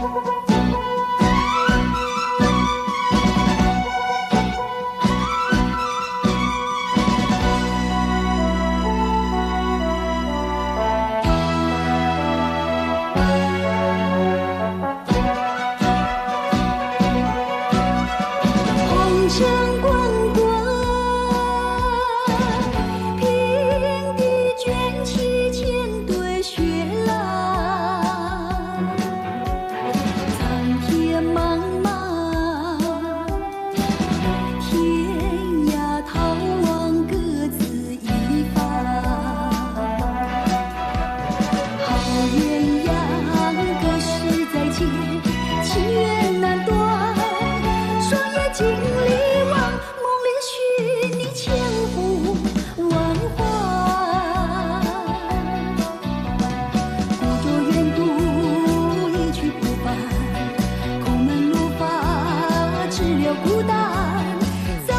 红尘滚滚，平地卷起千堆雪浪。苍天茫茫，天涯逃亡各自 一方。好鸳鸯何时再见，情缘难断，霜叶尽离望，梦里寻你千呼万唤。 孤舟远渡一去不返，空门怒发，只留孤单。再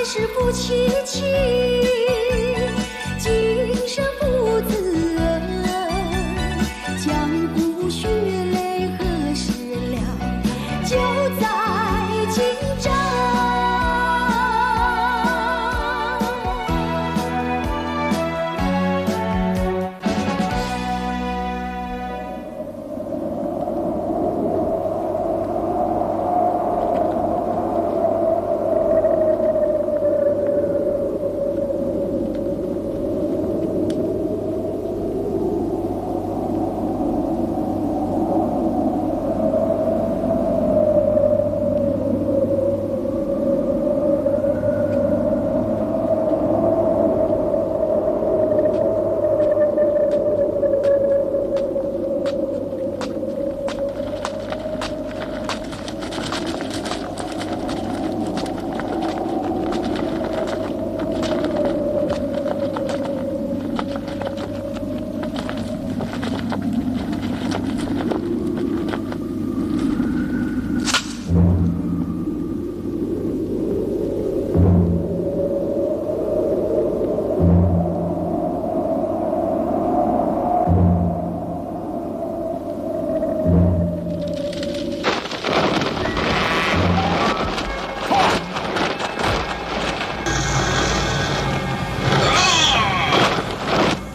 世不期期，今生不自öz。江湖血泪何时了，酒在今朝。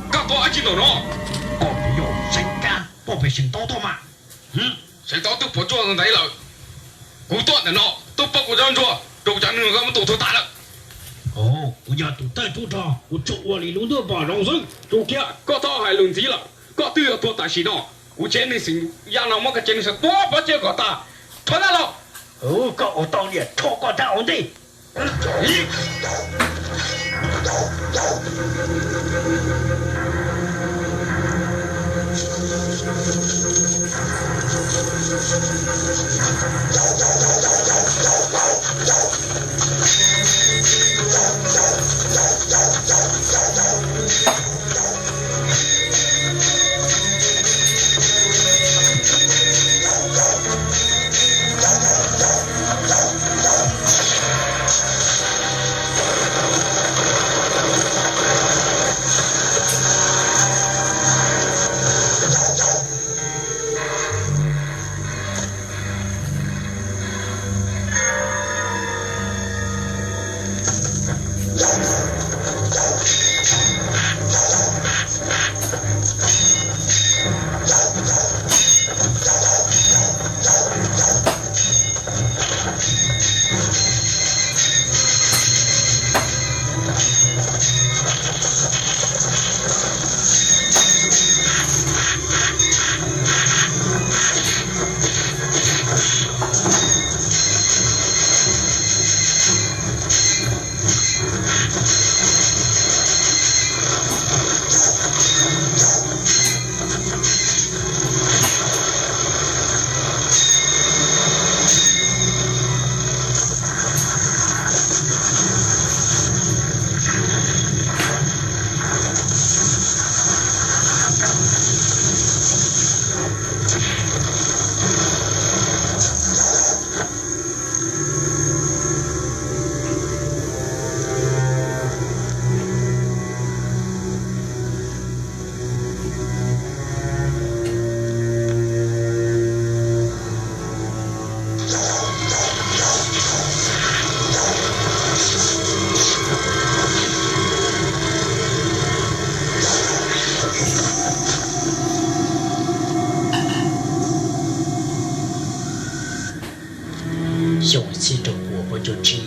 Koj tuaj ua dab tsi ntawm no? Koj puas yog Seev Kab, poj pheej seev taub tuaj mas? Seev taub twb puas tsuaj ntawd lawm. Kuv tuaj ntawm no tuaj pab kuv cov ntsuag rau kuv cov neeg muab tua tuag tas lawm. Kuv yog tus thawj tub rog, kuv tsuas ua li lub ntuj pom zoo xwb. Tsum kiag, koj txhob hais lus ntxiv lawm. Koj twb yog tuag tam sim no, kuv tsev neeg xeem Yaj no muab koj tsev neeg sawv tua pov tseg kom tas. Rho dab los. Koj ua tau niam rho koj dab ua ntej. Xyoo ib txhiab cuaj puas plaub caug tsib,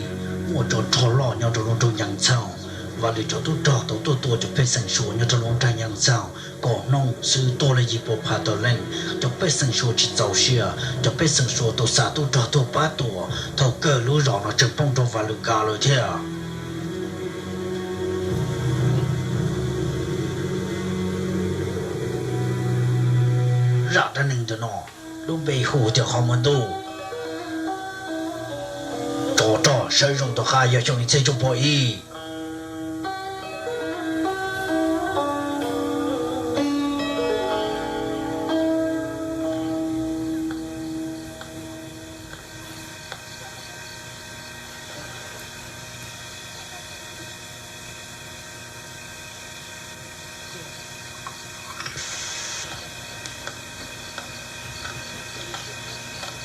muaj tsov rog loj nyob rau lub nroog Nyees Txhaus. Vam Lwm cov tub rog tau tuaj tua cov pej xeem Suav nyob rau lub nroog Nyees Txhaus kom hnub xwb tuaj li yim puas phav tawm leej. Cov pej xeem Suav tsis txaus siab, cov pej xeem Suav tau xa tub rog tuaj pab tua, thaum kawg lub zos no tseem poob rau Vam Lwm kav lawm thiab. Zaj dab neeg ntawm no lub npe hu tias Qhov Muag Ntuj. Tsov rog sawv zoo tom qab yog xyoo ib txhiab cuaj puas ib.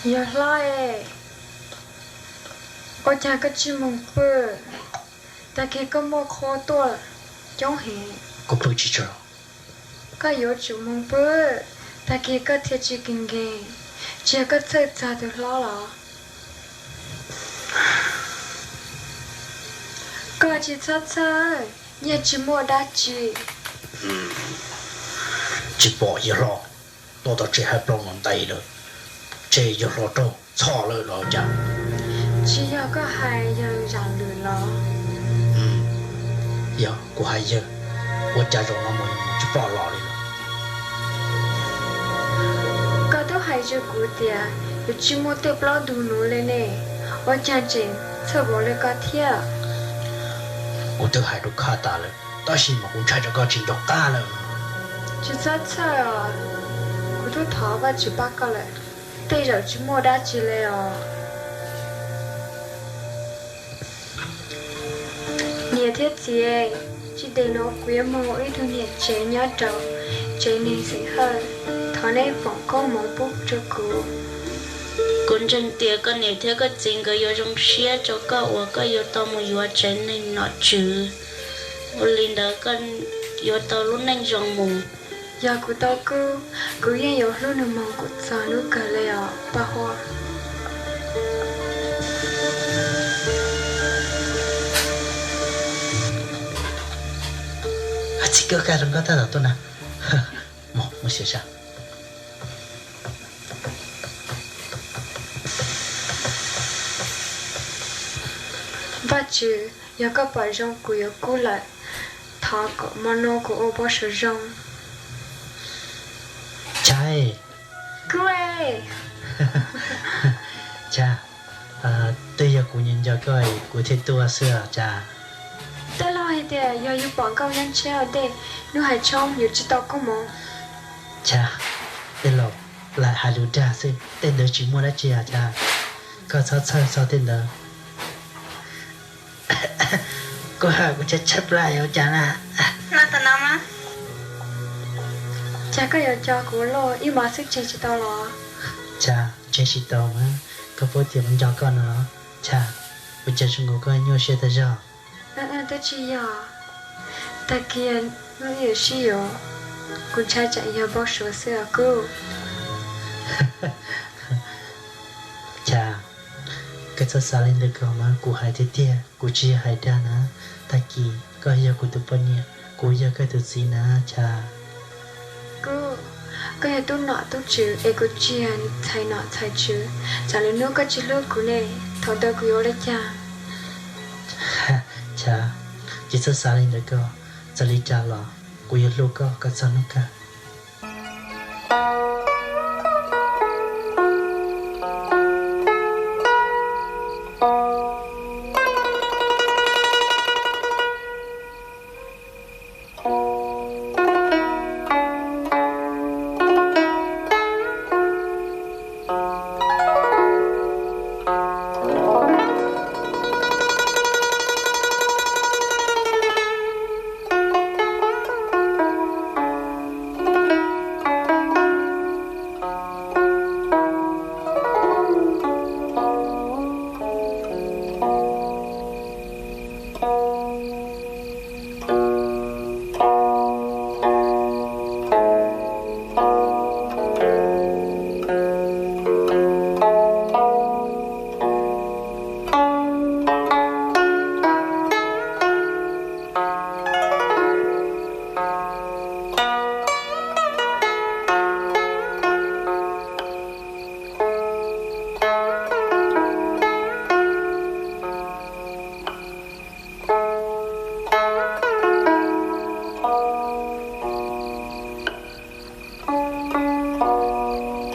Yawg hlob es, ua cas koj tsis mus pw? Tag kis koj muaj qhua tuaj coob heev. Koj yuav tsum mus pw, tag kis koj thiaj tsis kis nkees, tsis yog koj txhawj txog tus hlob los. Koj tsis txhob txhawj, yeej tsis muaj dab tsi. Tsis pom yawg hlob tuaj tom tsev hais plaub no ntev lawm, ces yawg hlob raug txhom lawm los cas? Tsis yog koj hais yawg Zam Lwm los? Yog kuv hais yawg, ua cas zaum no mus tsis pom los li lawm? Koj twb hais rau kuv tias yuav tsis muaj tej plaub ntug nuv li ne, ua cas tseem txhawj vauv li koj thiab? Kuv twb hais rau koj tas lawm, tab sis mas kuv ntshai tsam koj tsis nco qab lawm. Tsis txhob txhawj os, kuv twb thov Vajtswv pab koj lawm, tej zaum tsis muaj dab tsi li os. Niam thiab txiv, tsis ntev no kuv yuav mus ua ib tug niam tsev nyob rau tsev neeg xeem Hawj, thov nej foom koob hmoov pub rau kuv. Kuv ntseeg tias koj niam thiab koj txiv nkawd yuav zoo siab rau koj uas koj yuav tau mus yuav tsev neeg nom tswv, ua li ntawd koj yuav tau lub neej zoo mus. Yog kuv tau kub, kuv yeej yuav hlub nws moog kuv txog hnub kawg li os Paj Huab. Txiv, koj kaj zoo nkauj tab tom tuaj na. Mog, mus xyuas sab. Vajtswv, yog koj pom zoo kuv yuav kub lawm, thov kom hmo no kuv ua npau suav zoo. Chai. Kub. Chai, twb yog kuv nyiam nco koj kuv thiaj tuaj xwb os Chai. Tej laus hais tias yog yus pom nkauj nyob tsheb ua ntej, hnub hais tshoob yuav tsis tau koob hmoov. Chai, tej laus lam hais lus dag xwb, tej ntawd tsis muaj dab tsi os Chai. Koj txhob txhawj txog tej ntawd. Kuv ha kuv tshab tshab plab yuav cas na. Cas koj yuav co kuv luaj ib hmos xwb tseg tsis tau los? Cas tseg tsis tau mas, koj paub tias kuv nco koj no los. Cas ua cas zoo nkaus koj nyuaj siab tag zog? Twb tsis yog, tag kis wb yuav sib yuav, kuv ntshai tsam yog npau suav xwb os Kub. Cas koj txhob xav li ntawd ko mas, kuv hais tiag tiag, kuv tsis yog hais dag na. Tag kis koj yog kuv tus poj niam, kuv yog koj tus txiv na Cas. Kub, koj yog tub nom tub tswv es kuv tsis yog txhais nom txhais tswv, tsam lwm hnub koj tsis hlub kuv ne, thaum ntawd kuv yuav ua li cas? Cas, tsis txhob xav li ntawd ko, txawm li cas los kuv yuav hlub koj kom txog hnub kawg.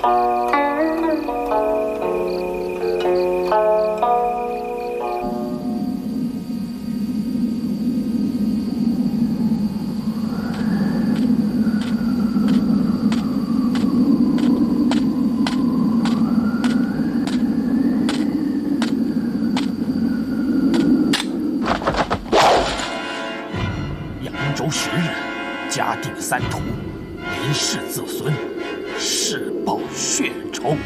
扬州十日，嘉定三屠，林氏子孙，誓报血仇。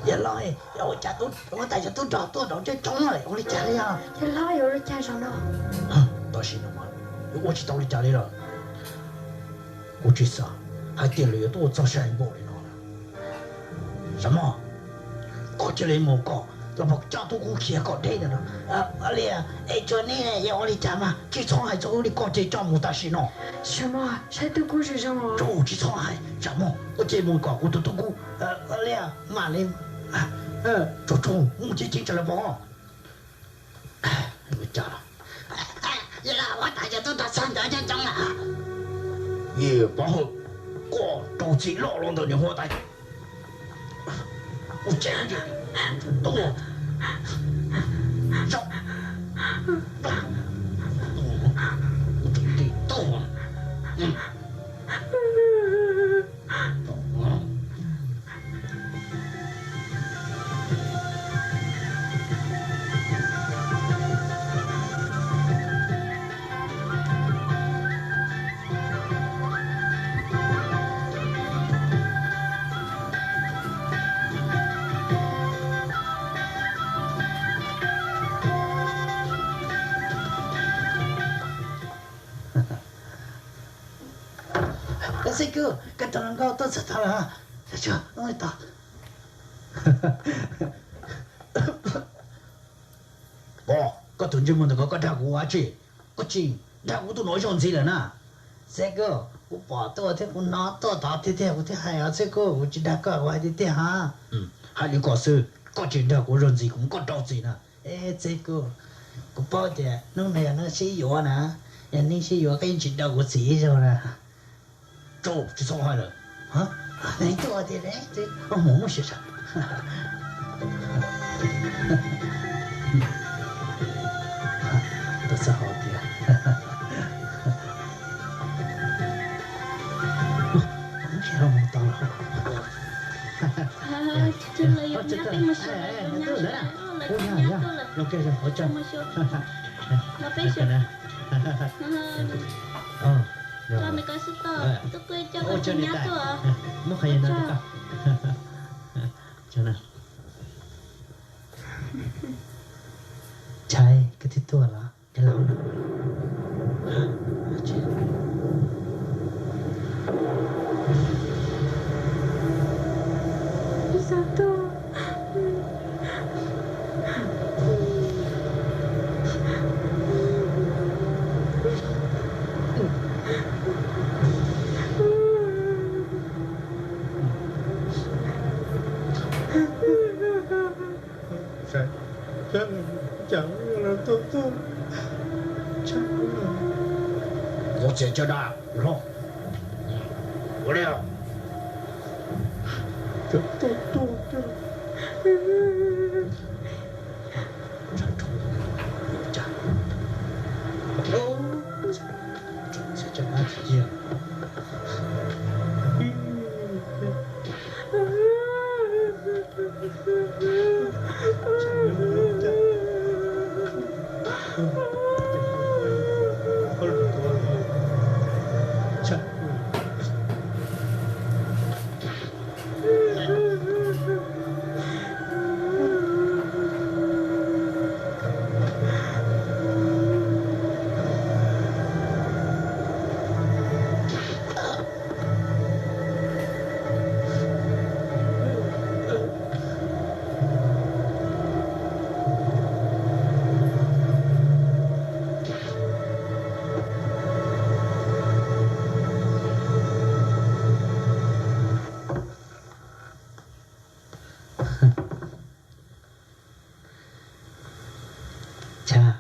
Yawg hlob, ua cas huab tais cov tub rog tuaj nrov coob coob li, ua li cas li os? Yawg hlob, yuav ua li cas zaum no? Tam sim no mas yuav ua tsis tau li cas li lawm. Kuv tsis xav hais tias lawv yuav tuaj ua txog sai npaum li no. Sav Mos, koj cia li mus kom los pom coj tub kub khiav kom deb ntawm no. Liam, es tsuas nej yuav ua li cas mas tsis txhob hais txog wb li, koj cia li coj mus tam sim no. Sav Mos, saib tub kub zoo zoo. Tsis txhob hais, Sav Mos, koj cia li mus kom kuv tus tub kub, Liam, mam li, tso tso mus ceev ceev raws li pom. Yawg hlob, huab tais cov tub rog txog ntawd coob coob lawm. Yawg Pov Hawm, koj rau txim loj los ntawm niam huab tais. Ua cas tuaj, tuaj, tuaj. Xib Kub, koj tus hluas nkauj tuaj txog tau lawm. Koj, koj tus ntsej muag ntawm ko, koj dag kuv ua dab tsi? Koj tsis dag kuv tus nus zog ntxiv lawm na? Xib Kub, kuv pom tuaj thiab kuv hnov tuaj tod tiag tiag kuv thiaj hais os Xib Kub, kuv tsis dag koj, kuv hais tiag tiag ha. Hais li ko xwb, koj tsis dag kuv zog ntxiv kuv muab koj rau txim na. Xib Kub, kuv paub tias hnub no yog hnub sib yuav na, yog hnub sib yuav koj yeej tsis rau kuv txim ib zaug na. Tso, tsis txhob hais lawm. Tuaj tiag, mus muab sia sa. Tuaj txog hauv tiag. Mus sia los mus tau los. Muab qhov no tuaj. Ntshai koj twb tuaj los. Kuv Txias caj dab hlob, ua li, cov tub tuag, txias caj dab tiag tiag. Chav,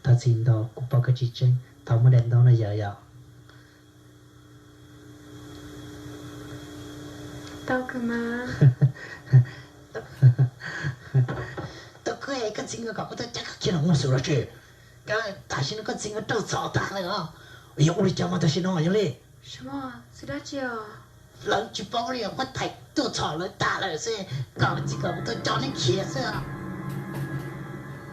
thov txim ntau, kuv paub koj tsis tseeb, thov muab daim ntaub no yawm yom. Tau kawg mas. Tau kawg, koj txiv nkawd kom kuv tuaj coj koj kiag los ua xwm los tsis, tam sim no koj txiv nkawd raug txhom tag lawm os. Yog ua li cas mas tam sim no yog li? Lawv tsis paub li, muab thaiv tuaj txhom lawv tag lawm xwb, kom txiv kom kuv tuaj coj neb khiav xwb.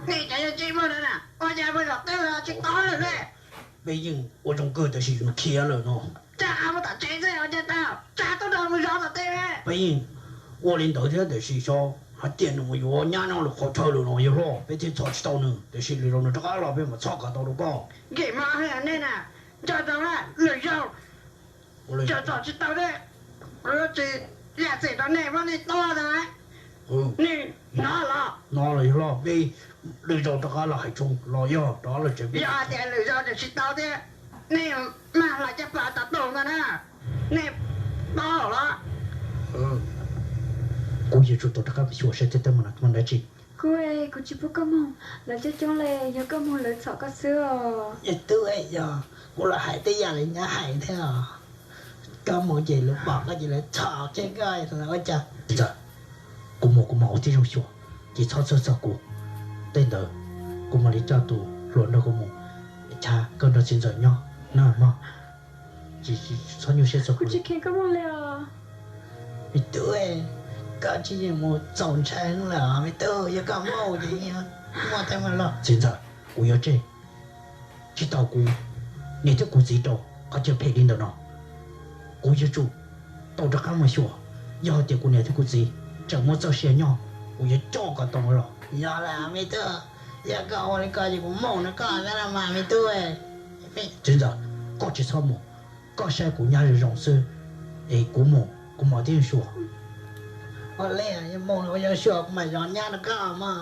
Nej cov yawg tsis muaj na, ua cas mus zaum twg tsis tau lawm ne? Peb yeej ua zoo kawg tab sis yus khiav lawm no. Tsa qab mus tom tsev xwb ua cas tau, tsa tuaj rau mus zov tom tej. Peb yeej ua li ntawd thiab tab sis xyov hais tias nws mus yuav nyab nyob lwm qhov chaw lawm no yawg hlob, peb thiaj txhom tsis tau nws, tiam sis lwm zaus nws rov qab los peb mam txhom kom tau rau koj. Nkim mov hwv nej na, nco ntsoov lwm zaus txhom tsis tau thiab, kuv yuav tsis yam txim rau nej muab nej tua ntag. Nej hnov los? Hnov los yawg hlob, peb lwm zaus rov qab los hais tso los yog rov los tsev. Yog hais tias lwm zaus tseem tsis tau thiab, nej mag hlais caj pas tas tus ntag na, nej paub los? Kuv yuav tsum tau rov qab mus xyuas saib tej teeb meem no muaj dab tsi. Kuv, kuv tsis pub koj mus, lawv coob coob li, yog koj mus lawv txhom koj xwb os. Yog tub, yog kuv los hais tej yam li nyab hais thiab os. Koj mus ces lawv pom koj ces lawv txhom kiag koj los ua cas. Txawm kuv mus kuv mam ua tib zoo xyuas, ces txhob txhawj txog kuv. Tej ntawd kuv mam li coj tus hluas nrog kuv mus. Chav, koj nrog txiv ntxawm nyob na mog, tsis txhob nyuaj siab txog kuv. Tsis kheev koj mus li os. Me tub, koj tsis yeem mus txaus ntshai lawm me tub, yog koj mus ces muaj teeb meem los. Txiv ntxawm, kuv yuav tseg, tsis tau kuv niam thiab kuv txiv rau qhov chaw phem li ntawm no. Kuv yuav tsum tau rov qab mus xyuas, yog hais tias kuv niam thiab kuv txiv tseem muaj txoj sia nyob, kuv yuav coj kom tau los. Yog lawm me tub, yog koj ua li ko ces kuv mus no koj mas me tub. Txiv ntxawm, koj tsis txhob mus, koj saib kuv nyab zoo zoo xwb, es kuv mus kuv mam tib xyuas. Ua li, yog mus ua zoo xyuas kuv mam zov nyab rau koj mog.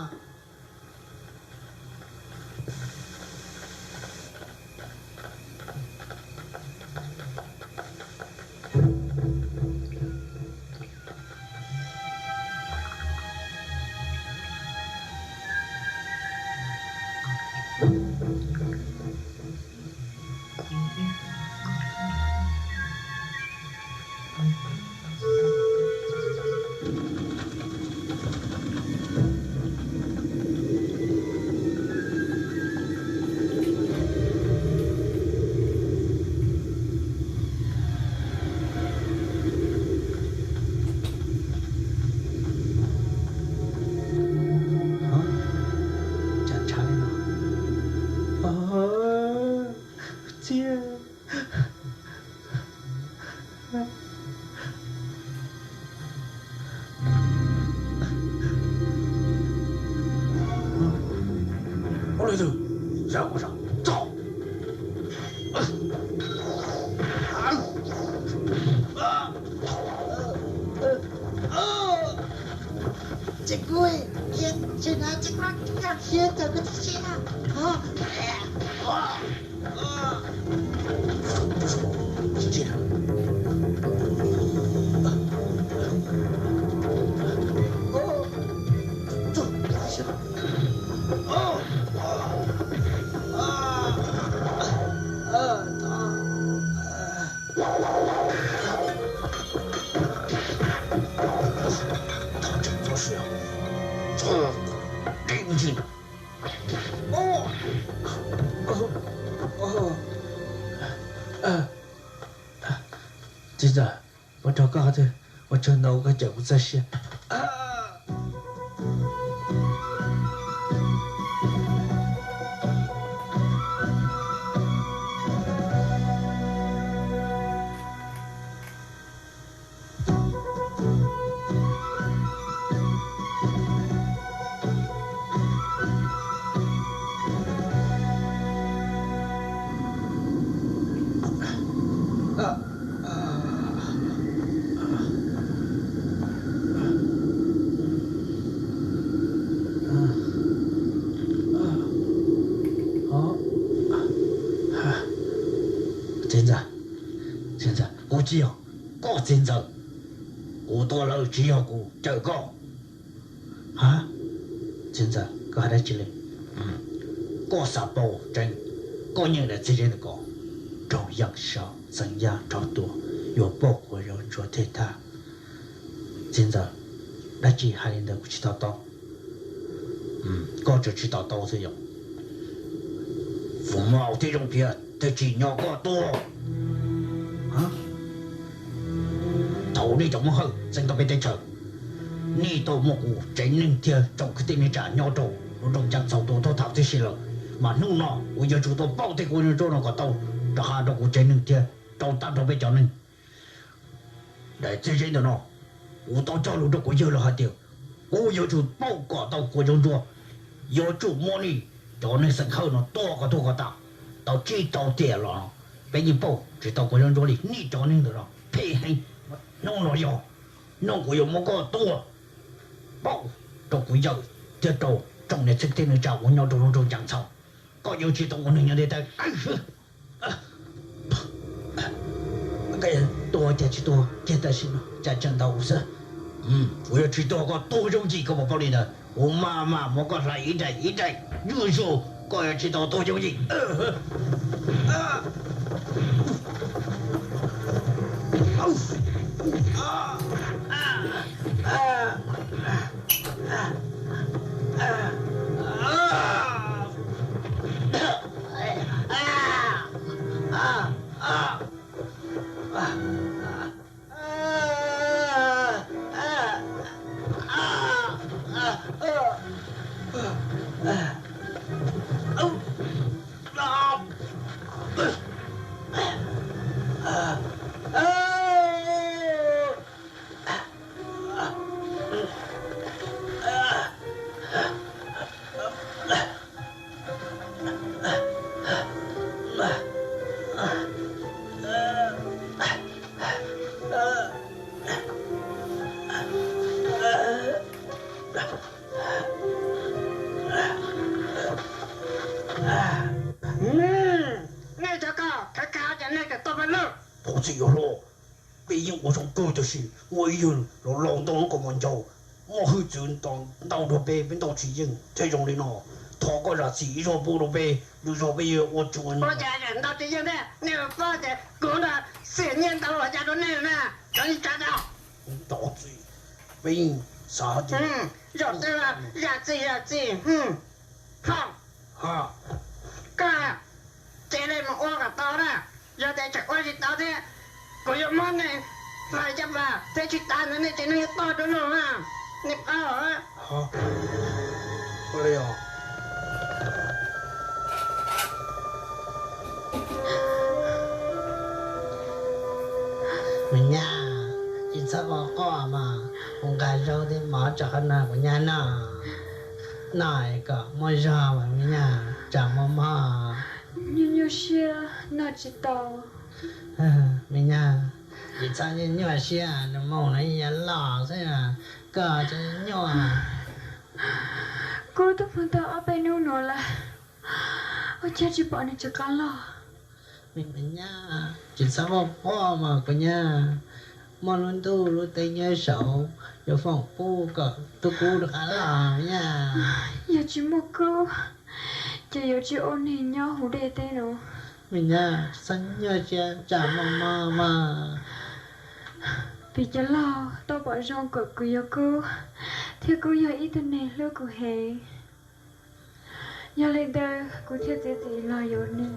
Cas ntshav li no? Txiv, ua li twg? Sawv kuv sawv txog. Ces kuv khiav tsis na, ces kuv khiav txog kuv txiv na. Txiv ntxawm, ua tsaug ntau koj cawm kuv txoj sia. Txiv ntxawm, txiv ntxawm, kuv tsis yog koj txiv ntxawm. Kuv tua lawv tsis yog kuv cawm koj. Ha, txiv ntxawm, koj hais dab tsi li? Koj xav paub tseeb, koj nyeem daim txiaj ntawm ko, raug yeem saum xeem yaj raug tua, yuav pauj kua zaub ntsuab thiaj thaj. Txiv ntxawm, dab tsi hais li ntawd kuv tsis to taub. Koj tseem tsis to taub xwb yom? Foom Maus thiab Zoo Phiab twb tsim nyog koj tuag. Thaum nej cov Hmoob Hawj txeeb tau peb teb chaws, nej tau muaj kuv tsev neeg thiab tsoom kwv tij neej tsa nyob rau lub nroog Ncaab Txhaus tuaj thoob thaum tib si lawm, mas hnub no kuv yuav tsum tau pauj tej kua zaub ntsuab no kom tau rov qab rau kuv tsev neeg thiab rau tag nrho peb cov neeg. Daim txiaj ntawm no, kuv tau cog lus rau kuv yawg los hais tias kuv yuav tsum pauj kom tau kua zaub ntsuab. Yuav tsum muab nej cov neeg xeem Hawj no tua kom tuag kom tas, tau tsib tau tiam los peb yeej pauj tsis tau kua zaub ntsuab li. Nej cov neeg ntawm no phem heev. Hnub no yog hnub kuv yuav muab koj tua pauj rau kuv yawg thiab rau tsoom niam txiv kwv tij neej tsa uas nyob rau lub nroog Ncaab Txhaus. Koj yuav tsis tau ua neeg nyob ntiaj teb. Tua cas tsis tua kiag tam sim no cas tseem ntaus kuv xwb. Kuv yuav tsis tua koj tuag yooj yim, koj puas paub li ntawd? Kuv maj mam muab koj hlais ib daim ib daim zuj zus, koj yuav tsis tau tuag yooj yim. Nej cov ko, khav khav ces nej tseem tuaj peb lub. Thov txim yuav hlob, peb yeej ua zoo kawg tab sis muaj ib yawg laus laus ntau lub kaus mom ncaus, muaj hwj txwv ntau dua peb, peb ntaus tsis yeej thiaj zoo li no. Thov koj zam txim ib zaug pub rau peb, lwm zaug peb yuav ua tsuas. Ua cas ntaus tsis yeej thiab? Nej paub tias kuv no xiam nyiaj ntau ua cas rau nej na, cov yeej tsa dau. Thov txim, peb yeej xav hais tias zaum twg zam txim zam txim. Koj cia li mus ua kom tau na, yog tias tseem ua tsis tau thiab, kuv yuav muab nej hlais caj pas thiab tsis tas ntawd nej tsev neeg yuav tuag dua lug na, nej paub. Me nyab, tsis txhob quaj quaj mas, kuv nqa zaub thiab mov rau qhov no kuv nyab noj, noj kom muaj zog mas me nyab, tsam muaj mob. Nyuaj nyuaj siab noj tsis tau. Me nyab, tsis txhob nyuaj nyuaj siab, nws mus no ib yam loj xwb, koj tseem nyuaj. Kuv twb pw tau ob peb hnub no lawm, ua cas tsis pom nws rov qab los. Me nyab, tsis txhob quaj quaj mas kuv nyab, muaj lub ntuj lub teb nyob saud, yuav foom pub kom tub kub rov qab los me nyab. Yog tsis muaj kub, ces yuav tsis ua neeg nyob hauv dej teb no. Me nyab, txhob nyuaj siab, tsam mos mos mas. Vim cov laug tau pom zoo kom kuv yuav Kub, thiab Kub yog ib tug neeg hlub kuv heev. Yog li ntawd kuv thiaj txiav txim los yuav nws,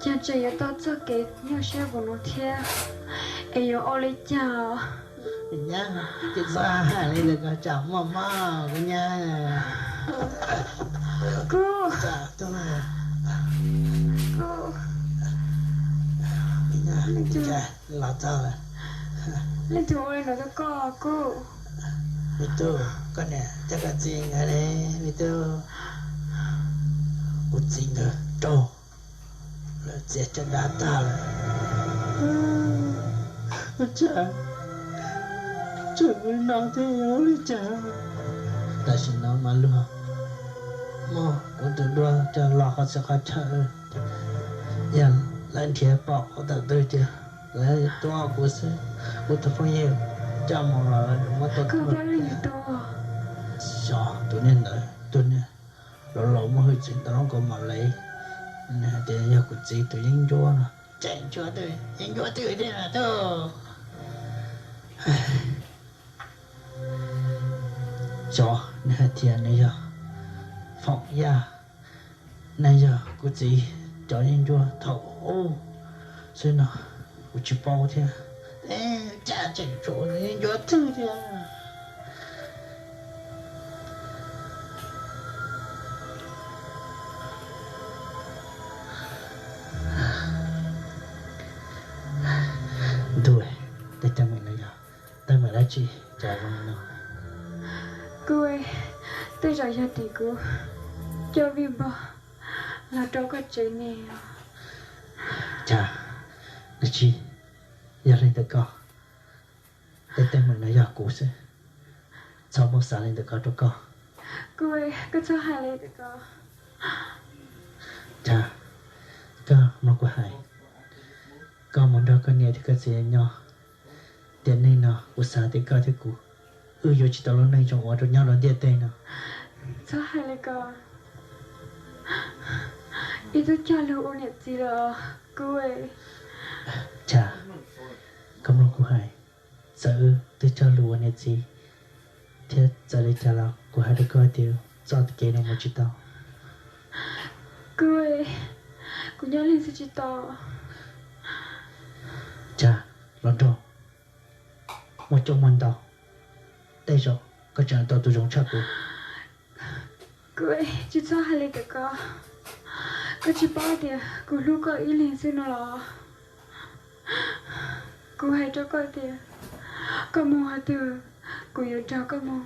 ces tseem yuav tau txoj kev nyuaj siab npaum no thiab, es yuav ua li cas? Nyab, tsis txhob hais li ntawd, koj tsam mos mos koj nyab. Kub, Kub, leej twg ua li no rau koj Kub? Me tub, koj niam thiab koj txiv nkawd ne, me tub? Kuv txiv nkawd raug lawv txiav caj dab tag lawm. Ua cas, tseem ua li no thiab, ua li cas? Tam sim no mas luag muab kuv tus duab coj los qhov txhia qhov chaw, yog lawv nrhiav pom qhov tawm twg ces lawv tuav kuv xwb. Kuv tus phooj ywg coj mus los lawv muab tua tuag. Xyov tus niag ntawd, tus niag laus laus muaj hwj chim ntau lub kaus mom lev, nws hais tias yog kuv txiv tus yeeb ncuab no. Tseem tshuav tus yeeb ncuab twg thiab na tub? Xyov, nws hais tias nws yog Foom Yaj, nws yog kuv txiv cov yeeb ncuab thaum ub xwb no, kuv tsis paub thiab. Cas tseem tshuav yeeb ncuab twg thiab? Ntuj, tej teeb meem no yog teeb meem dab tsi cas zoo li no? Kuv, tej zaum yog tim kuv coj vij npog los rau koj tsev ne os. Cas, dab tsi? Yog li ntawd koj, tej teeb meem no yog kuv xwb, txhob muab xav li ntawd koj rau koj. Kuv, koj txhob hais li ntawd koj. Cas, koj mloog kuv hais, koj mus nrog koj niam thiab koj txiv nyob, tiam neej no kuv xav tias koj thiab kuv, wb yuav tsis tau lub neej zoo ua rau nyob rau ntiaj teb no. Txhob hais li ko, ib tug cog lus ua niam txiv los kuv. Cas, koj mloog kuv hais, txawm wb twb cog lus ua niam txiv thiab txawm li cas los kuv hais rau koj tias txoj kev no mus tsis tau. Kuv, kuv nyob leej xwb tsis tau. Cas, los nrog muaj coob muaj ntau, tej zaum koj tseem tau tus zoo tshaj kuv. Kuv, tsis txhob hais li ntawd koj. Koj tsis paub tias kuv hlub koj ib leeg xwb no los? Kuv hais rau koj tias, koj mus qhov twg, kuv yuav nrog koj mus,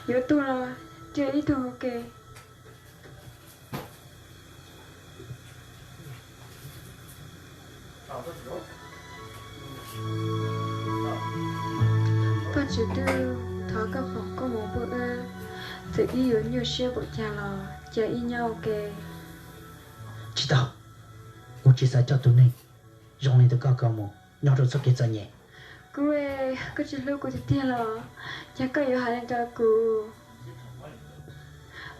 yuav tuag los nrhiav ib tug ua ke. Paj Tswv Ntuj, thov koj foom koob hmoov pub wb, txawm wb yuav nyuaj siab npaum cas los cia wb nyob ua ke. Tsis tau, kuv tsis xav coj tus neeg zoo li ntawd koj mus nyob rau txoj kev txom nyem. Kuv, koj tsis hlub kuv tiag tiag los cas koj yuav hais li ntawd rau kuv?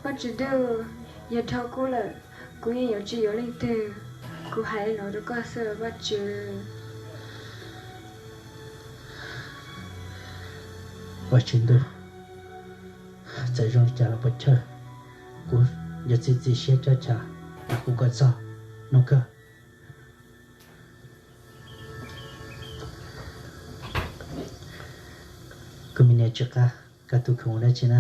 Paj Tswv Ntuj, yog dhau kuv lawm, kuv yeej yuav tsis yuav leej twg. Kuv hais li no rau koj xwb Paj Tswv. Paj Tswv Ntuj, txawm zoo li cas los puas chawj, kuv yuav txiav txim siab coj chav kom kuv kom txog hnub kawg. Kuv me niam Tsw Qab, koj tuaj khwv mus dab tsi na?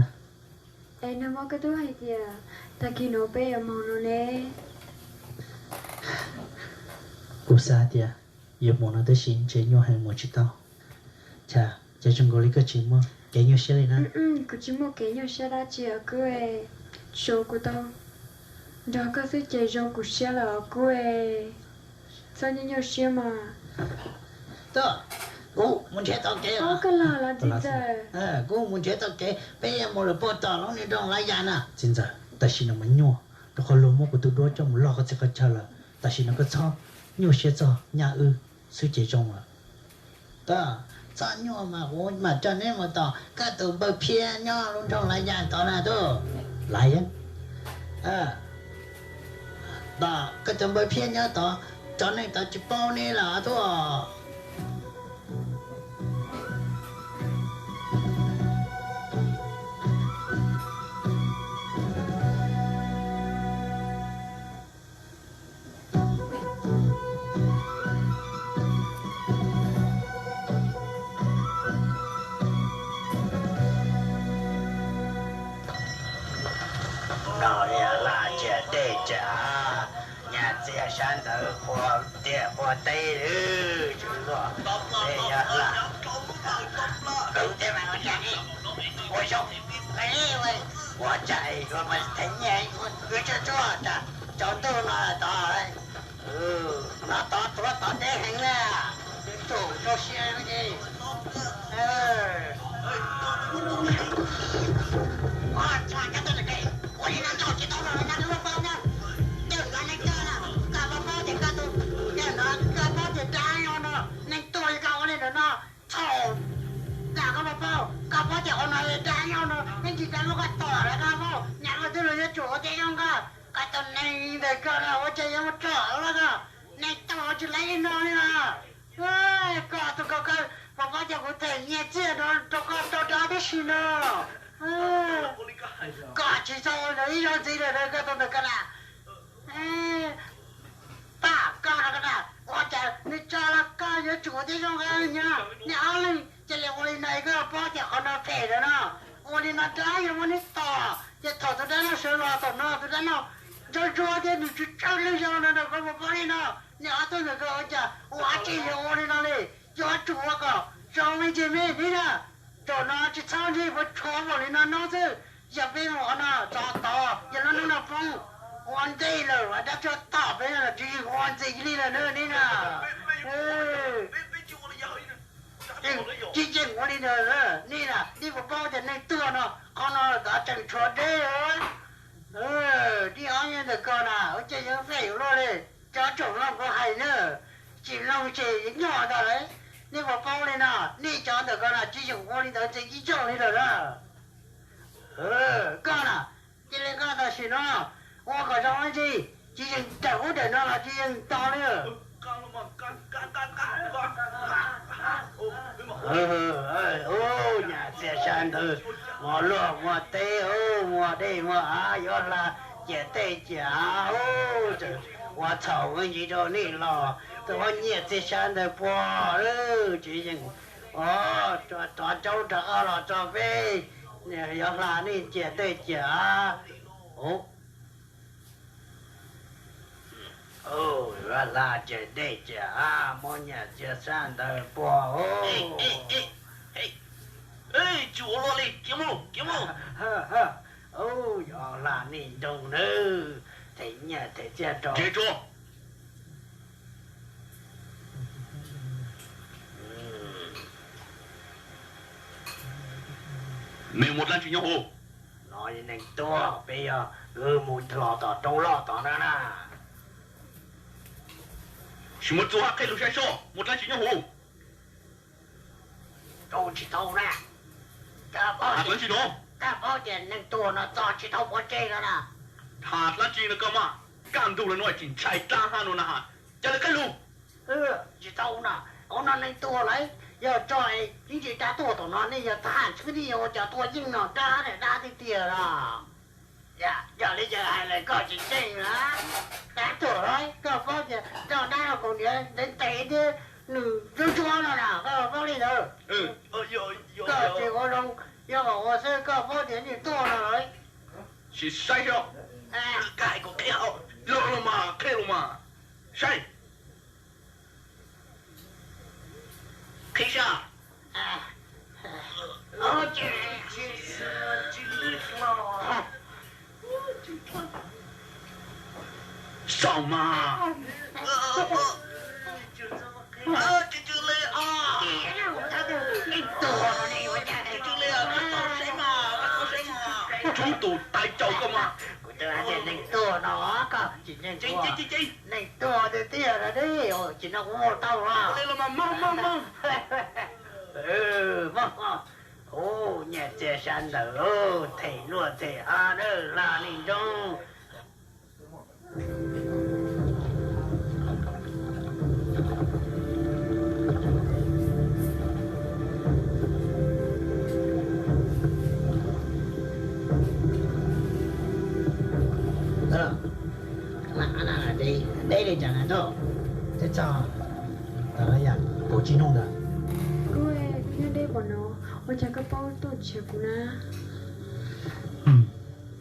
Es nag hmo koj twb hais tias tag kis no peb yuav mus no ne. Kuv xav tias yuav mus no tab sis ntshe nyuaj heev mus tsis tau. Cas, cas zoo nkaus li koj tsis muaj kev nyuaj siab li na? Kuv tsis muaj kev nyuaj siab dab tsi os Kub. Tsuav kuv tau nrog koj xwb ces zoo kuv siab lawm os Kub. Txhob nyuaj nyuaj siab mas. Kub mus nrhiav tau kev, koj los los txiv ntxawm. Kub mus nrhiav tau kev, peb yuav mus lawm puag tom lub niag nroog Lav Yas na. Txiv ntxawm, tam sim no mas nyuaj, rau qhov luag muab kuv tus duab coj mus loj qhov txhia qhov chaw lawm. Tam sim no koj txhob nyuaj siab txog nyaj wb xwb ces zoo lawm. Txhob nyuaj mas kuv mam coj neb mus tom koj tus npawg Phiab nyob lub nroog Lav Yas tod na tub. Lav Yas. Tos koj cov npawb phiab nyob tod, cov neeg tod tsis paub neb los tuaj. No yog lam ciam dej ciam av, nyas txiag sab ntawd puag tiaj puag teb, tsis luaj, yog lam. Ua zoo, ua tsaig, ua mas thev nyiaj, wb tsuag tsuag tas tsaus ntuj no tod, no tod tuav tod deb heev na, tus rau siab ces. Ua li no nrog tsis tau los na, koj paub na, tej no neeg tuag na, koj paub paub tias koj tus, tej no koj paub tias dab nyob no, neeg tuag li koj ua li ntawm no, txhaum. Koj paub paub, koj paub tias qhov no dab nyob no, yeej tsis dab muab koj tom lawm koj paub, nyab koj twb los yuav tsum ua tib zoo koj, koj tus neeg ntawm koj no ua cas yuav mus tsom lawm koj, neeg tuag tsis laib li no li os. Koj tus koj, koj paub paub tias kuv them nyiaj txiag rau koj tau dab tib si no. Koj tsis txhob ua ntawd ib zaug ntxiv lawm koj tus ntawm koj na. Pab koj no koj na, ua cas nws tso los koj yuav tsum ua tib zoo nqa nyob, nej ob leeg cia li ua li no es koj paub tias qhov no phem lawm no. Ua li no dab yuav muab neb tom, ces thaum tus dab no sawv los tom no tus dab no ntsuag ntsuag thiab nws tsis tsaug lwj zoo no koj puas paub li no. Nej ob tug ntawm koj ua cas ua dab tsi yuav ua li no li, yuav tsum ua kom zoo me ntsis me li na. Zaum no tsis txhob ntsib puas tshuav npaum li no no xwb. Yog peb mus qhov no txog tod yog lub hnub no poob, ua ntej lawm dab tuag tom peb no los tsis yeej ua ntxiv li lawm na nej na. Tsis yeej ua li ntawd nej na, nej puas paub tias neeg tuag no qhov no los tseem tshuav deb. Nej ob leeg ntawm koj na ua cas yuav fem luaj li, cov tsoom mloog kuv hais na, tsis mloog ces nyuaj tau lawm. Nej puas paub li no, nej cov ntawm koj na tsis yeej ua li ntawd ntxiv ib zaug li lawm na. Koj na, cia li koj tam sim no ua kom zoo ib ntsis, tsis yeej dawm ub dawm no los tsis yeej tau li. Nyas txiag sab ntawd, muaj luaj muaj teb, muaj dej muaj av, yuav hla ciam tej ciam av, ua txhaum ntsis rau nej los, tus nyias txiag sab ntawd puag tsis yeej, rov caub rov qab los tso peb, yuav hla nej ciam tej ciam av. Yuav hla ciam dej ciam av, muab nyias txiag sab ntawd puag. Tsis ua luaj li, khiav mus, khiav mus. Yuav hla nej nroog nawb, them nyiaj them txiag rau. Mej muaj dlaab tsi nyob hauv? No neeg tuag, peb yog wb mus los tom roob loj tom no na. Sim muab txuj hab qhia lug saib seb muaj dlaab tsi nyob hauv. Tsis tau na. Tham dlaab tsi no? Koj paub tias neeg tuag no txog tsis tau pov tseg no na. Tham dlaab tsi no koj mas, kaj ntug lawm no tsis ntshai dlaab hab no na. Ca le qhia lug. Tsis tau na, ua no neeg tuag lawm, yog tso ib ntsis dab tuag tom no nej yog thab ham tshwb nej yuav ua cas tuag yeej no, dab dab tiag tiag na. Yog li yawg hais lawm koj tsis ntseeg na. Dab tuag lawm koj paub tias coj dab no kaus hniav ntev ntev thiab nws ntsuab ntsuab no na, koj paub li ntawd. Koj tsis ua zoo, yog kom ua xwb koj paub tias nws tuag no lawm. Sim saib seb. Koj hais kom qhia, los los mas qhia los mas saib. Qhib sab. Xaus mas. Tsis tsw li os. Tsis tsw li os, koj tau saib mas, koj tau saib mas. Tub tus tais caus koj mas. Kuv twb hais tias neeg tuag no koj tsis ntseeg kuv. Neeg tuag tiag tiag no ne, tsis no kuv ua tau los. Ua li los mas mog mog mog. Mog mog. Ub, nyiaj txiag sab ntawd, them luaj them av na, hla li nroog. Ntuj, twb txog tau yam kaum tsib hnub ntawd. Kuv nyob deb npaum no, ua cas koj paub tuaj nrhiav kuv na?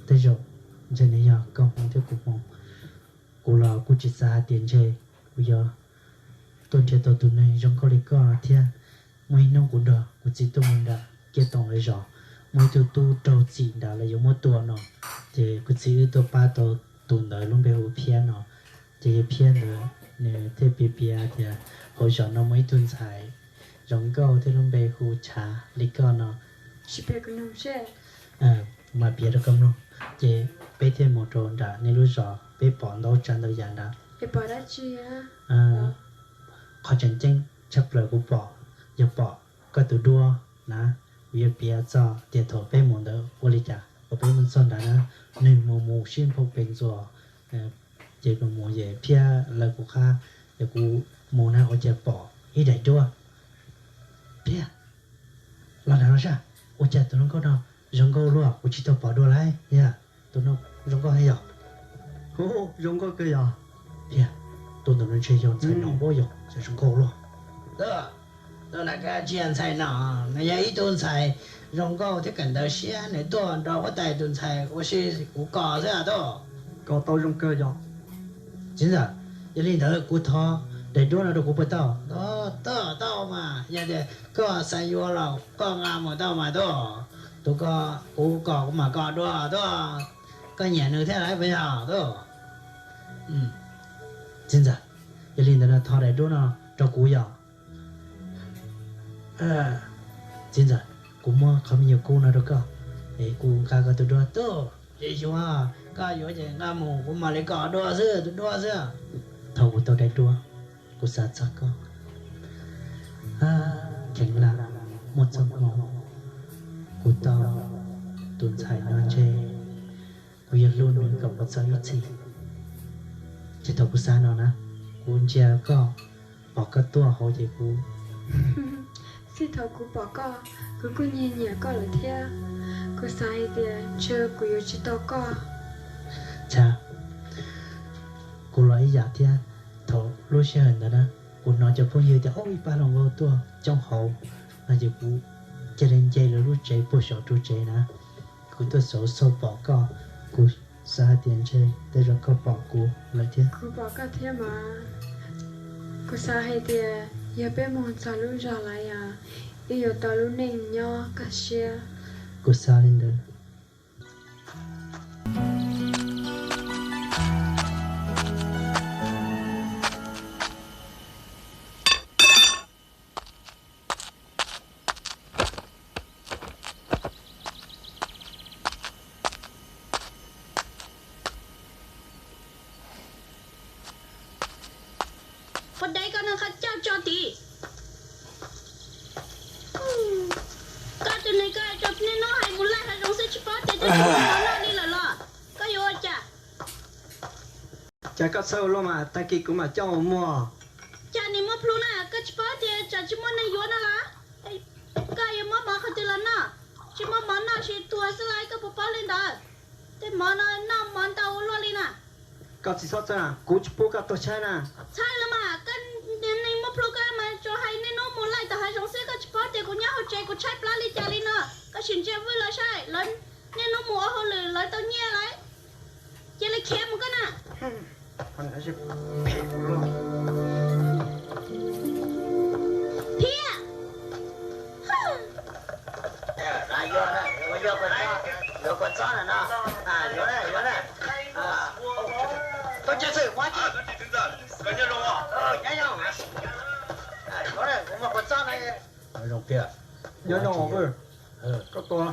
Tej zaum ntshe nws yog koj hmoov thiab kuv hmoov. Kuv los kuj tsis xav hais tias ntshe kuv yuav tuaj nrhiav tau tus neeg zoo nkauj li koj thiab. Muaj ib hnub kuv nrog kuv txiv tuaj mus nram Kiab Toom lawv zos, muaj ib tug tub raug txim nram lawv yuav muab tua no, ces kuv txiv wb tuaj pab tau tus ntawd lub npe hu Phiab no. Ces yawg Phiab ntawd nws thiaj piav piav tias hauv zos no muaj ib tug ntxhais zoo nkauj thiab lub npe hu Chav li koj no. Tsis piav kuv mloog seb. Mas piav rau koj mloog. Ces peb thiaj mus rau nram nej lub zos, peb pom ntau tsav ntau yam nrad. Es pom dab tsi? Qhov tseem ceeb tshaj plaws kuv pom, yog pom koj tus duab na, kuv yuav piav txog tias thaum peb mus ntawd ua li cas uas peb mus txog nrad na, nws mus mus sib nphau pes ntxuas, ces mus mus yawg Phiab lawv kuv qab, yog kuv mus na ua cas pom ib daim duab. Phiab, los nrad los saib, ua cas tus hluas nkauj no zoo nkauj luaj, kuv tsis tau pom dua lawm, yog tus no zoo nkauj thiab yog. Hu, zoo nkauj kawg yog. Phiab, tus ntawm no ntshe yog ntxhais no, ua cas zoo nkauj luaj. Tus ntawd tsis yog ntxhais no, nws yog ib tug ntxhais zoo nkauj thiab kawm ntawv siab, nws tuaj nrog huab tais tus ntxhais ua si, kuv kos xwb tuaj. Kos tau zoo kawg yog. Txiv ntxawm, yog li ntawd kuv thov daim duab no rau kuv puas tau? Tau, tau mas, yog tias koj xav yuav los koj nqa mus tau mas tuaj. Tus ko kuv kos kuv mam kos dua tuaj. Koj nyiam nws thiab lawm puas yog tuaj? Txiv ntxawm, yog li ntawd no thov daim duab no rau kuv yog. Txiv ntxawm, kuv muab qhov me nyuam kub no rau koj, es kuv nqa koj tus duab tuaj. Tsis yuav, koj yuav ces nqa mus, kuv mam li kos dua xwb, tus duab xwb. Thaum kuv tau daim duab, kuv xav txog koj. Kheev lam muaj txoj hmoo kuv tau tus ntxhais no ntshe kuv yuav hlub nws kom puas txog ib txhis. Ces thaum kuv xav no na, kuv ntsia koj, pom koj tuaj hauv ces kuv, txij thaum kuv pom koj, kuv kuj nyiam nyiam koj lawm thiab. Kuv xav hais tias ntshe kuv yuav tsis tau koj. Chav, kuv los ib yam thiab. Thaum lub sij hawm ntawd na, kuv hnov cov phooj ywg tias, o, ib pab hluas nkauj tuaj coob hauv no ces kuv cia li nce lawv lub tsev puag saum ru tsev na. Kuv tuaj xauv xauj pom koj, kuv xav hais tias ntshe tej zaum koj pom kuv lawm thiab. Kuv pom koj thiab mas. Kuv xav hais tias yog peb mus txog lub zos lawm yog wb yuav tau lub neej nyob kaj siab. Kuv xav li ntawd. Qhov dev ko nws qhov coj tso tid. Koj tus neeg ko tso niaj hnub hais mus laij hav zoov xwb tsis paub tias twb tsis muaj mov noj li lawm los koj yuav ua cas? Cas koj txhawj ua luaj mas, tag kis kuv mam coj mus muag. Cas nim muaj plhu na, koj tsis paub tias tsam tsis muaj neeg yuav no los? Koj yuav muab mov qhov twg los noj? Tsis muaj mov noj sis tuag xwb lauj, koj puas paub li ntawd? Tej mov no noj mov ntau ua luaj li na. Koj tsis txhob txhawj, kuv tsis pub koj tuag tshaib na. Txhawj los mas, koj niag neeg muaj plhu koj mas tsuas hais niaj hnub mus laij tom hav zoov xwb, koj tsis paub tias kuv nyob hauv tsev kuv tshaib plab li cas li no. Koj sim ntsia Vwj los saib, lawv niaj hnub mus ua hauj lwm lawv tau nyiaj lawm. Cia li khiav mus koj na. Thiab. Nyob zoo Phiaj. Koj tua.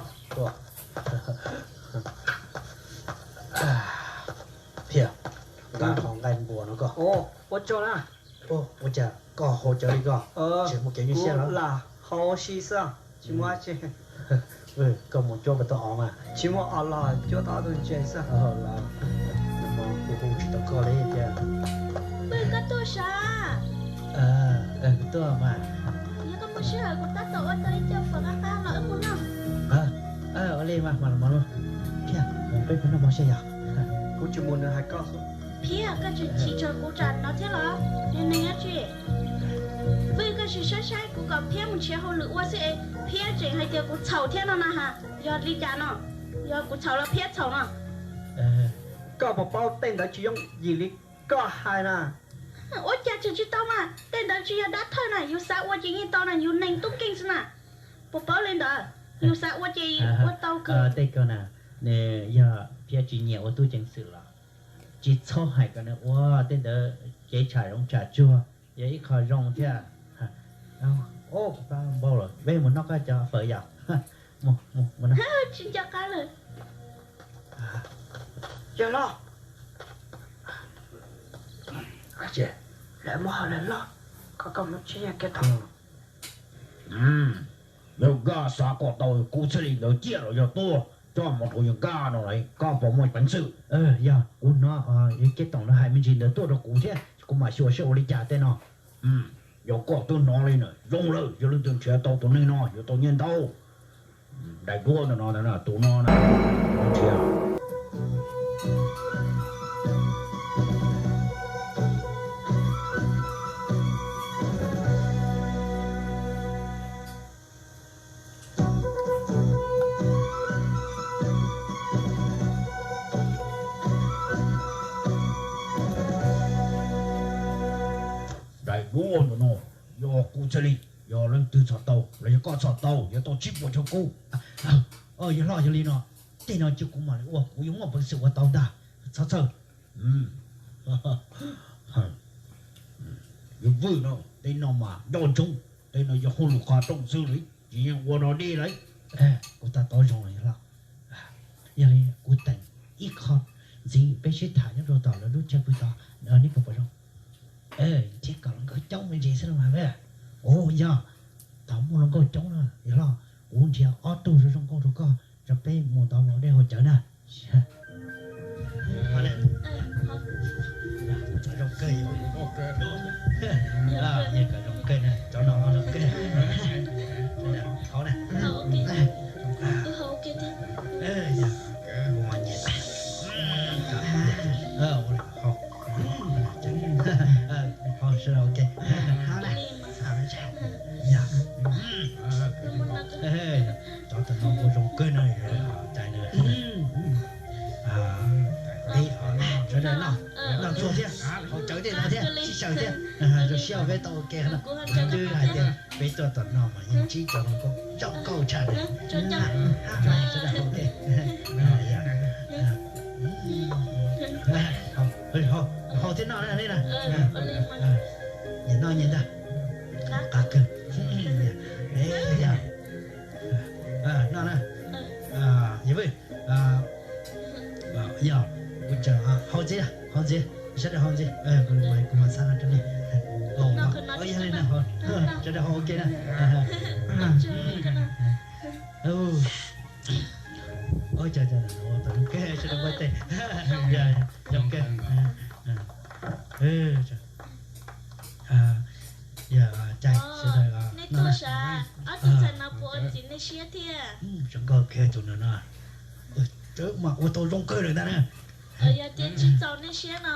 Phiaj, nqa qhov nqaij npua no koj. Ua tsaug na. Ua cas koj haus cawv li koj? Tsis muaj kev nyuaj siab los? Lam haus si xwb, tsis muaj dab tsi. Koj mus cuab puas tau os mas? Tsis muaj os los cuab tau ob tug ntses xwb. Los, kuv hu tsis tau koj li tiag. Pw koj tuaj sav. Kuv tuaj mas. Yog koj muaj sij hawm kuv tab tom ua tau ib co fawm qab qab los wb mus noj. Ua li mas mam los mov lauj. Phiaj, mus peb mus noj mov seb yog. Kuv tsis mus nws hais koj xwb. Thiab koj tseem chim txog kuv tsam no thiab los? Yog neeg dab tsi? Vwj, koj sim saib saib kuv kom Phiab mus nrhiav hauj lwm ua xwb es Phiab tseem hais tias kuv txhaum thiab no na ha. Yog li cas no? Yog kuv txhaum los Phiab txhaum no? Koj puas paub tej ntawd tsis yooj yim li koj hais na? Ua cas tseem tsis tau mas, tej ntawd tsis yog dab thawj na, yus xav ua ces yeej tau na, yus neeg tub nkeeg xwb na. Puas paub li ntawd? Yus xav ua ces ua tau kawg. Tej ko na, nws yog Phiab tsis nyiam ua tub ceev xwm los? Tsis txhob hais kom nws ua tej ntawd, kev tsham zoov tsham tsuag yog ib qho zoo thiab. Kuv pab npau lawm, peb mus noj koj cov fawm yom. Tsis nco qab lawm. Yog los, lawv muab hau lawm los, koj mus tsis yog kiag thaum. Yog nkaj xav kom tau kuv thiaj li ntawd ciaj los yog tuaj coj mus rau yog nkaj no lawm, koj puas muaj peev xwm? Yog kuv hnov yog Kiab Toom lawv hais me ntsis ntawd tuaj rau kuv thiab, kuv mam xyuas seb ua li cas tej no. Yog koj twb hnov li na, zoo lawm, yog leej twg nrhiav tau tus neeg no yuav tau nyiaj ntau. Daim duab ntawm no, tus no na, nrhiav. Daim duab ntawm no, yog kuv thiaj li, yog leej twg txhom tau los yog koj txhom tau yuav tau tsib puas caum kub. Yog los yog li no, tej no cia kuv mam li ua, kuv yuav muaj peev xwm ua tau ntag. Txhob txhawj. Yog Vwj no, tej no mas nco ntsoov, tej no yog hauj lwm qhov rooj xwb li, tsis yeej ua no deb lawm. Kuv to taub zoo los yog los. Yog li kuv teem ib qho ntxiv peb sib tham nyob rau tom lawv lub chaw pw tod, neb puas pom zoo? Nrhiav kom hluas nkauj coob me ntsis xwb no mas. Ua yog, thaum muaj hluas nkauj coob no yog los kuv nrhiav ob tug zoo zoo nkauj rau koj, rau peb mus tod mus dej haus cawv na. Zoo kawg, zoo kawg na, cov no zoo kawg. Haus na. Kuv mas nyiam. Haus sawv daws ua ke. Cov tom no kuj zoo kawg na, cais na. Peb sawv daws noj, noj txuag thiab, haus cawv tej no thiab, sib xyaw thiab, zoo siab peb tau ua ke no. Kuv twb hais tias peb tuaj tom no mas yeej ntsib cov hluas nkauj zoo nkauj tshaj li. Sawv daws ua ke. Haus thiab noj na, noj na. Nyias noj nyias ntag. Qab kawg. Noj na. Yog, yog, kuv tseem haus ntxiv, haus ntxiv, sawv daws haus ntxiv, kuv mam xav no rau nej. Yog li na, sawv daws haus ua ke na. Ua zoo kawg, sawv daws npaj teg. Zoo kawg. Yog, cais sawv daws. Nej tuaj sav, ob tug ntxhais no puas ua ntxim nej siab thiab? Zoo nkauj kawg tus no no. Mas ua tau zoo kawg lawm ntag na. Yog tias tsis txaus nej siab no,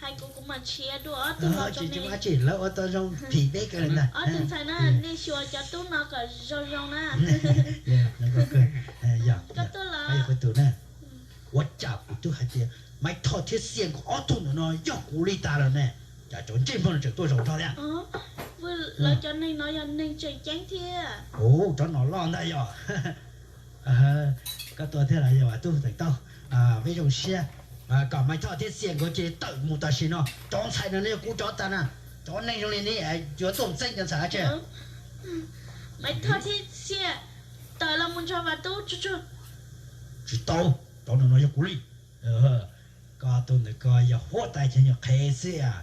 hais kuv, kuv mam nrhiav dua ob tug los rau nej. Tsis ua dab tsi, lawv ua tau zoo phim peb kawg lawm ntag. Ob tug ntxhais na, nej xyuas cov tub no kom zoo zoo na. Koj tuaj los. Ua cas kuv twb hais tias Maiv Thoj thiab Xiaj Nkauj ob tug ntawm no yog kuv li tas lawm ne, cas cov ntsej muag no tseem tuaj zaum nrog thiab? Vwj, lawv cov neeg no yog neeg tseem ceeb thiab. Ua, cov nom loj ntag yog. Koj tuaj thiab los yog Vam Tub Teem Taub, peb zoo siab. Kom Maiv Thoj thiab Xiaj Nkauj cia li tawm mus tam sim no, cov ntxhais no yog kuv cov tag na. Cov neeg zoo li nej yuav tuaj txeeb cov ntxhais dab tsi? Maiv Thoj thiab Xiaj, tawm los mus nrog Vam Tub tsuag tsuag. Tsis tau, cov no yog kuv li. Koj tus ntawm ko yog huab tais cov nyuag qhev xwb,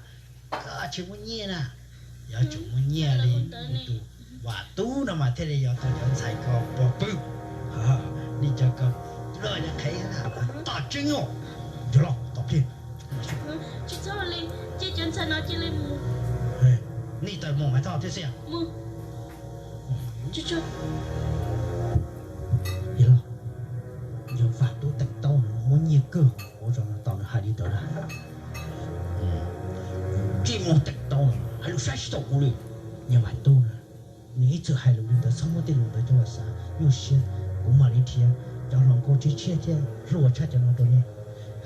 koj tsis muaj nyiaj na. Yuav tsum muaj nyiaj li kuv tus Vam Tub no mas thiaj li yuav tau cov ntxhais ko pog pw. Nej cov ko loj cov qhev, tom tseeb os. Yog los tom pliag. Tsis txhob li, cia cov ntxhais no cia li mus. Nej tawm mus Maiv Thoj thiab Xiaj. Yog los, yog Vam Tub Teem Taub muab nyiaj kawg, ua zoo no tos nws hais li ntawd na. Tsis mus teem tau, hais lus saib tsis taus kuv li. Yog Vam Tub na, nws ib txwm hais lus li ntawd, txhob muab tej lus ntawd coj los xav, nyuaj siab. Kuv mam li nrhiav cov hluas nkauj tshiab tshiab thiab hluas tshaj cov no rau nej.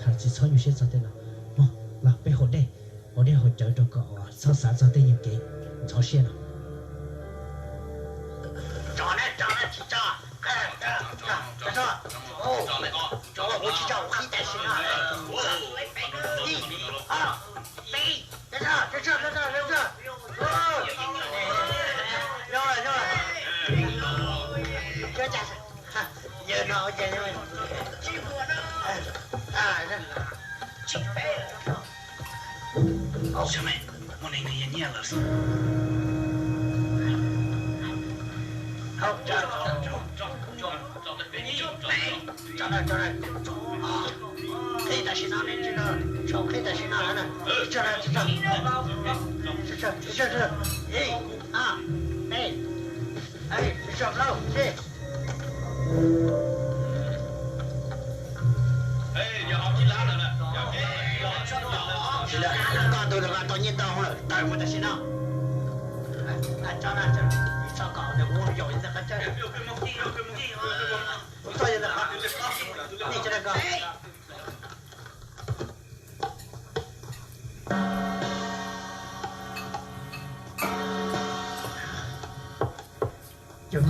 Hais tsis txhob nyuaj siab txog tej no. Mog, los peb haus dej, haus dej haus cawv rau kom txhob xav txog tej nyuag kev ntxhov siab no. Tso na, tso na, tsis tso. Tso, tso, tso, tso, tso, tso, tso, tso, tso, tsis tso, kuv qhib tam sim no. Ib, ob, peb, tso, tso, tso, tso, tso, tso. Zoo lawm, zoo lawm. Yog no, tsis muaj na. Tsis peb. Ua, muaj neeg nws yog nyiaj lawm xwb. Qhib tam sim no, qhib tam sim no na. Ib, ob, peb, ib, ob, peb. Koj tus nws vaj tau nyiaj ntau lawm, tawm mus tam sim no. Txhob kom nws ua yaum ntawm qhov chaw. Kuv txoj yog ntawm qhov, nej cov no ko. Yog,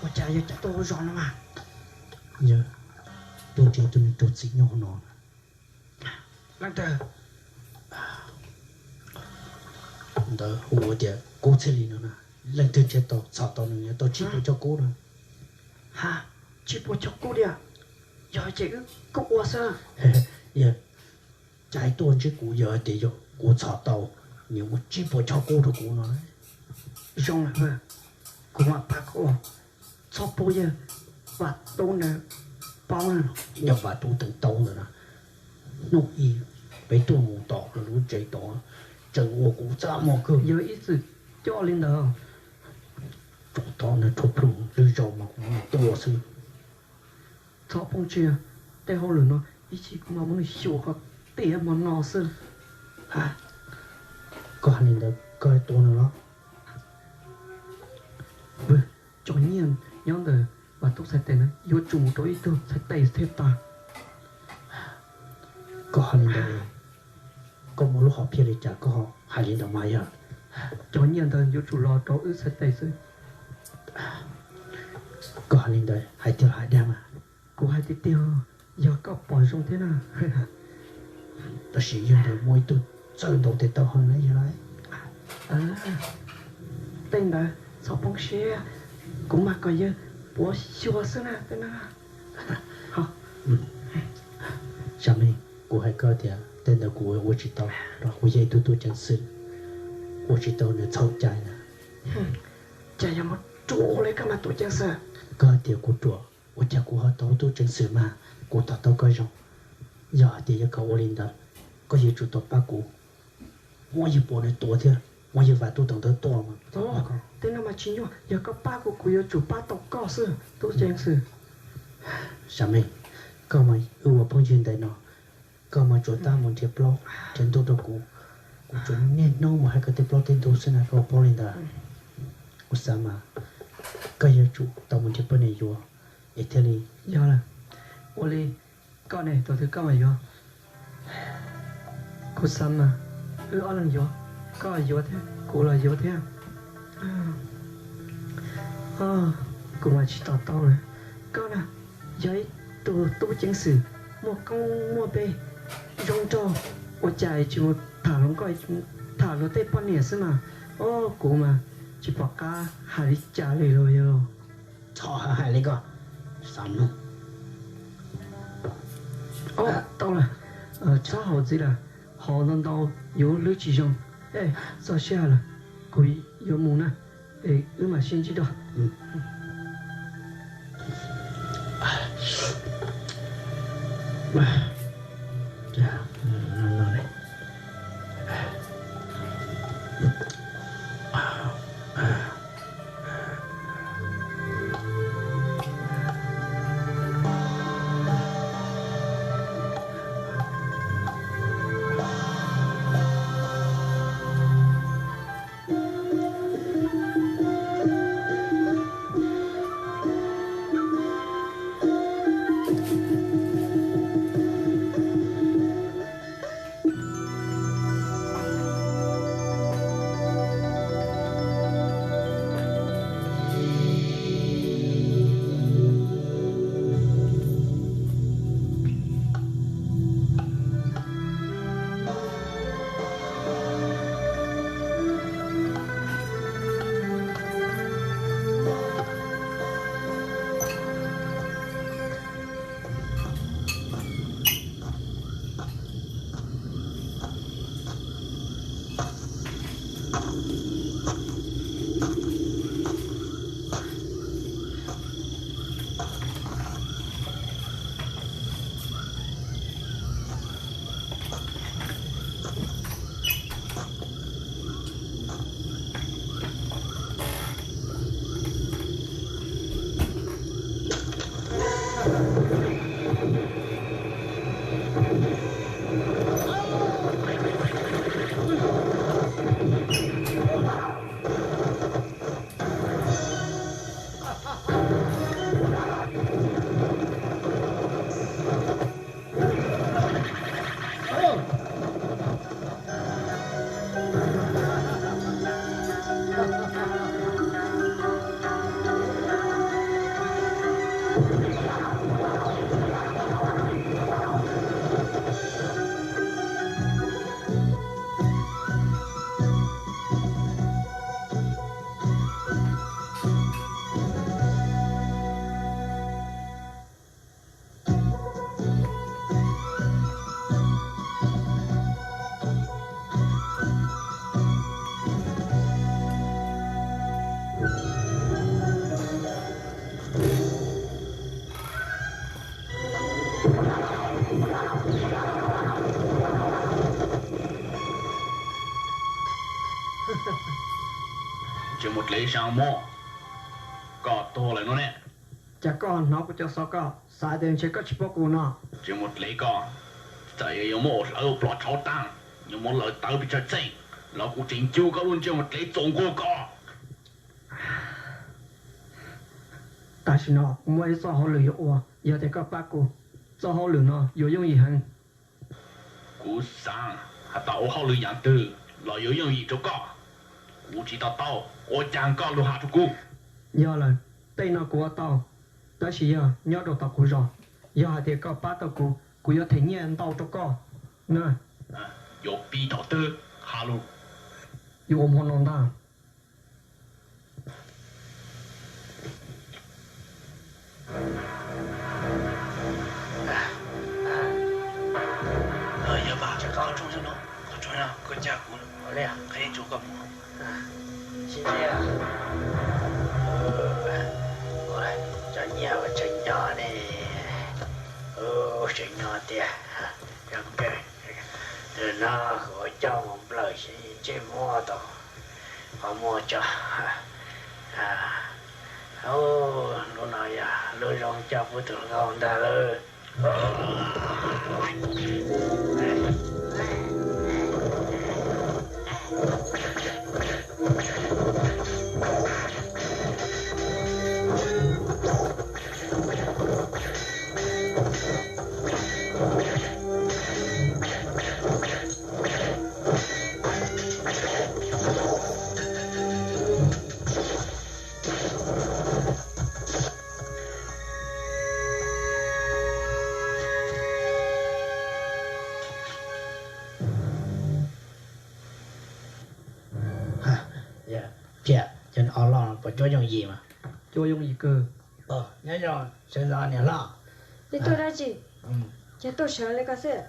ua cas yog cov tuaj ua zog no mas? Yog, tuaj nrhiav tus me raug txim nyob hauv no. Leej twg? Ntawd hu ua tias Kub Txhiaj Lis no na. Leej twg nrhiav tau txhom tau nws yuav tau tsib puas choj kub na. Ha, tsib puas choj kub tiag? Yog ces wb kuj ua xwb. Yog, cas tuaj ntsib kuv, yog hais tias yog kuv txhom tau, nws muab tsib puas choj kub rau kuv no. Zoo lawm, kuv mam pab koj ua. Txhob pub yawg Vam Tub ntawd paub na. Yog Vam Tub teev tau ntawd na, hnub ib peb tuaj mus tom lub tsev tod, tseem ua kuv txaj muag kawg. Yog ib txwm coj li ntawd. Tsoom tod nws rhuav plhu lwm zaus mas kuv muab nws tua xwb. Txhob phooj ywg, tej hauj lwm no ib chim kuv mam muab nws xyuas qhov tiam hmo no xwb. Koj hais li ntawd koj tua nws los? Cov nyiaj nyob ntawm Vam Tub txhais tes na yuav tsum mus rau ib tug txhais tes thiaj tag. Koj hais li ntawd, koj muaj lub hom phiaj li cas koj hais li ntawd mas yog? Cov nyiaj ntawd yuav tsum los rau wb txhais tes xwb. Koj hais li ntawd hais tiag los hais dag mas? Kuv hais tiag tiag, yog koj pom zoo thiab na. Tab sis yog ntawd muaj ib tug txawj ntaus tes taw heev na yog lawm. Tej ntawd txhob poob siab, kuv mas kom yawg puav xyuas xwb na tej no. Sam Meej, kuv hais koj tias tej ntawd kuv ua tsis tau, kuv yog ib tug tub ceev xwm, ua tsis tau nws txhaum cai na. Cas yog muaj ruam li koj mas tub ceev xwm? Koj hais tias kuv ruam, ua cas kuv ho tau tub ceev xwm mas? Kuv to taub koj zoo, yog hais tias yog koj ua li ntawd, koj yuav tsum tau pab kuv muab yawg puav ntawd tua thiab muab yawg Vam Tub tus ntawd tua mas. Tej no mas tsis nyuaj, yog koj pab kuv, kuv yuav tsum pab tau koj xwb tub ceev xwm. Sam Meej, koj mas wb ua phooj ywg ntev no, koj mas tsuas tab mus nrhiav plaub nrhiav ntug rau kuv, kuv tsuas niaj hnub mus hais koj tej plaub tej ntug xwb na, koj paub li ntawd. Kuv xav mas koj yuav tsum tau mus nrhiav poj niam yuav es thiaj li. Yog lawm, ua li koj ne, tus twg koj mas yuav? Kuv xav mas wb ob leeg yuav, koj yuav thiab kuv los yuav thiab. Kuv mas tsis to taub na, koj na yog ib tug tub ceev xwm muaj koob muaj npe zoo nraug, ua cas tsis mus tham hluas nkauj, tham luag tej poj niam xwb mas. Kuv mas tsis pom qab hais li cas li lauj yawg. Txhob hais li ko. Tau lawm, txhob haus ntxiv lawm, haus ntau ntau yuav hlwb tsis zoo. Txog sij hawm lawm, kuv yuav mus na, wb mam sib ntsib dua. Tsis mus dlev Xab Muab, koj tuag lawm no ne. Cas koj hnov kuv cov xov koj xav tias ntshe koj tsis paub kuv no. Tsis mus dlev koj, txawm yuav muab ua hlawv ua plhuav tshauv tag, yuav muab lawv tawv pes tsawg txheej los kuv tseem ncu koj lub ntsej muag dlev txaus nkaus koj. Tam sim no kuv muaj ib txoj hauj lwm yuav ua, yog tias koj pab kuv, txoj hauj lwm no yuav yooj yim heev. Kuv xav has tas ua hauj lwm yam twg los yuav yooj yim rau koj. Kuv tsis to taub, ua cas koj lug has rau kuv? Yog lawm, tej no kuv ua tau, tab sis yog nyob rau tom kuv zos, yog hais tias koj pab tau kuv, kuv yuav them nyiaj ntau rau koj na. Yuav pib thaum twg? Has lus. Yuav ua hmo no ntag. Yog mas, koj tso no, koj tso no, koj caj kuv, qhib tso koj mus. Tsis tiag. Cov nyiaj ua tseem nyob ne, tseem nyob tiag. Zoo kawg. Lwm no kuv coj mus nplawm seb ntsej muag tau qhov muag tso. Lub no yog lub zoo coj pub tus hluas nkauj ntag lauj. Thiab, cov niam hlob no puas cuab yooj yim mas? Cuab yooj yim kawg. Nyob zoo sawv ntxov niam hlob. Wb tuaj dab tsi? Ces tuaj sawv li ko xwb.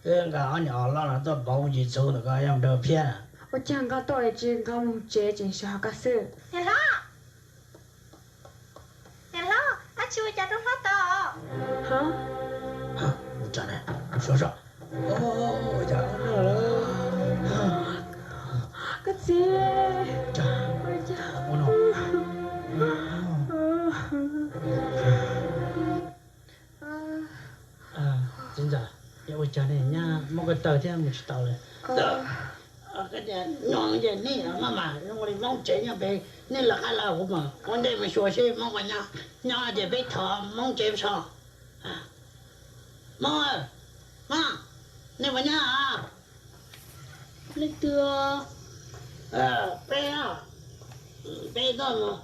Wb nqa ob niam hlob no tuaj pauv mus tsis txhuv ntawm ko yog mus rau phiab. Ua cas nqa tuaj es tsis nqa mus tsev tseem sawv hauv ko xwb? Niam hlob, niam hlob, dab tsi ua cas rau hlob tau? Koj txiv, txiv ntxawm, yog ua cas ne, nyab muab koj taw thiab mus tsis tau li. Koj tias nyob ces nej maj mam zoo li Hmoob tsev nyob pem, nej los qab los kuv mam ua ntej mus xyuas seb Hmoob puas nyob, nyob ces peb thov Hmoob tsev so. Hmoob, Hmoob, nej puas nyob? Leej twg? Peb, peb tuaj mus.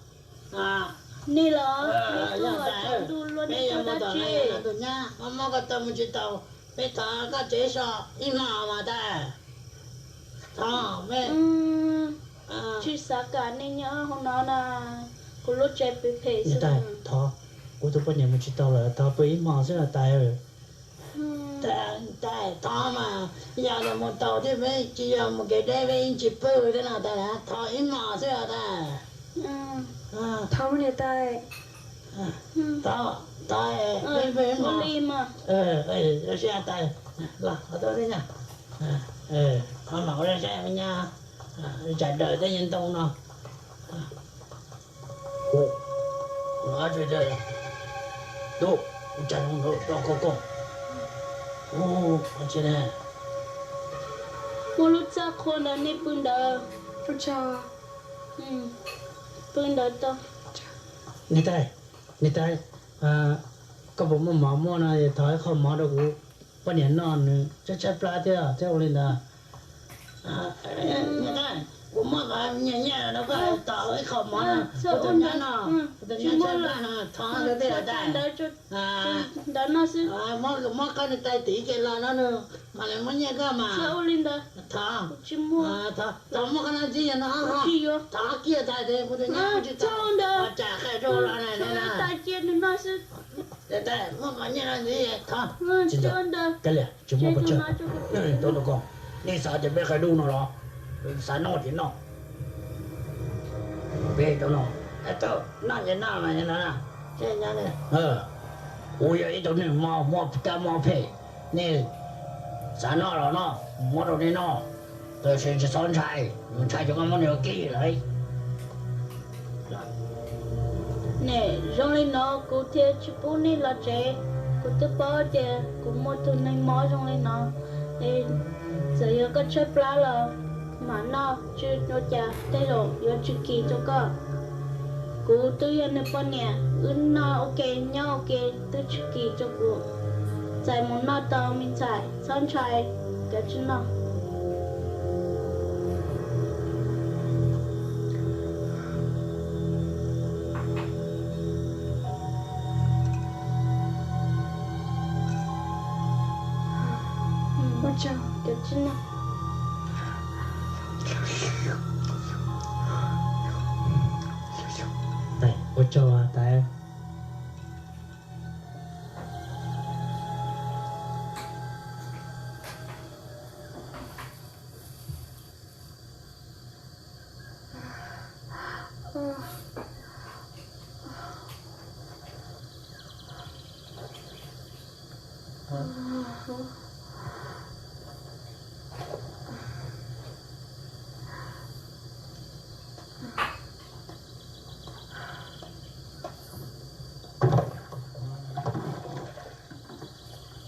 Nej los, nej tuaj tsaus ntuj luaj nej tuaj dab tsi? Tus nyab, muab koj taw mus tsis tau, peb thov koj tsev so ib hmos mas tas. Thov, tsis xav kam nej nyob hauv no na, kuv lub tsev phem phem xwb. Thov, kuv tus poj niam mus tsis tau lawm, thov pw ib hmos xwb los tas. Tas, thov mas, yog los mus tau thiab peb tsis yog mus kev deb peb yeej tsis pw thiab no tas, thov ib hmos xwb tas. Thov niam tais. Thov, thov, peb pw ib hmos. Ua li mas. Sib tas, los qhov tuaj thiab nyab. Qhov mam ua zaj me nyab, tsam dawm tej nyuag ntoo no. Tub, ua cas zoo nraug toj koj koj. Muaj lub txaj qhua ntawd nej pw ntawd. Pw ntawd tau. Niam tais, niam tais, koj puas muaj mov muaj no thov ib qho mov rau kuv poj niam noj, nws tshaib tshaib plab thiab thiab ua li ntawd. Kuv muab qhov nyiaj nyiaj rau koj tos ib qho mov, kuv tus nyab no, kuv tus nyab tshaib plab no, thov ntawd tej ntawd. Ntawd no xwb. Muab qhov niam tais tim ke los no nws mam li muab nyiaj koj mas. Thov, thov muab qhov no ntxiv yog no. Thov kiag tas kuv tus nyab tsis tau tsam qhia rau los na. Tais cia nws no xwb. Muab qhov nyiaj no ntxiv thov. Tsis muaj pes tsawg. Nej xav tias peb qhia dub no los? Xav noj ces noj. Peb tau no, noj ces noj mas no. Kuv yog ib tug neeg mob mob tab mob phem, nej xav noj los noj, muab rau nej noj. Tab sis tsis txhob ntshai, mus ntshai ces koj muab nws ua kib lawm. Niam, zoo li no kuv thiaj tsis pub nej los tsev. Kuv twb paub tias kuv muaj tus neeg mob zoo li no, es txawm yog koj tshaib plab los mam noj, tsis ua cas tej zaum yuav tsis kis rau koj. Kuv twb yog nws poj niam, wb noj ua ke nyob ua ke twb tsis kis rau kuv. Txais mus noj tau me ntxhais, txhob ntshai, kav tsij noj. Ua tsaug, kav tsij noj. Ua tsaug Tais.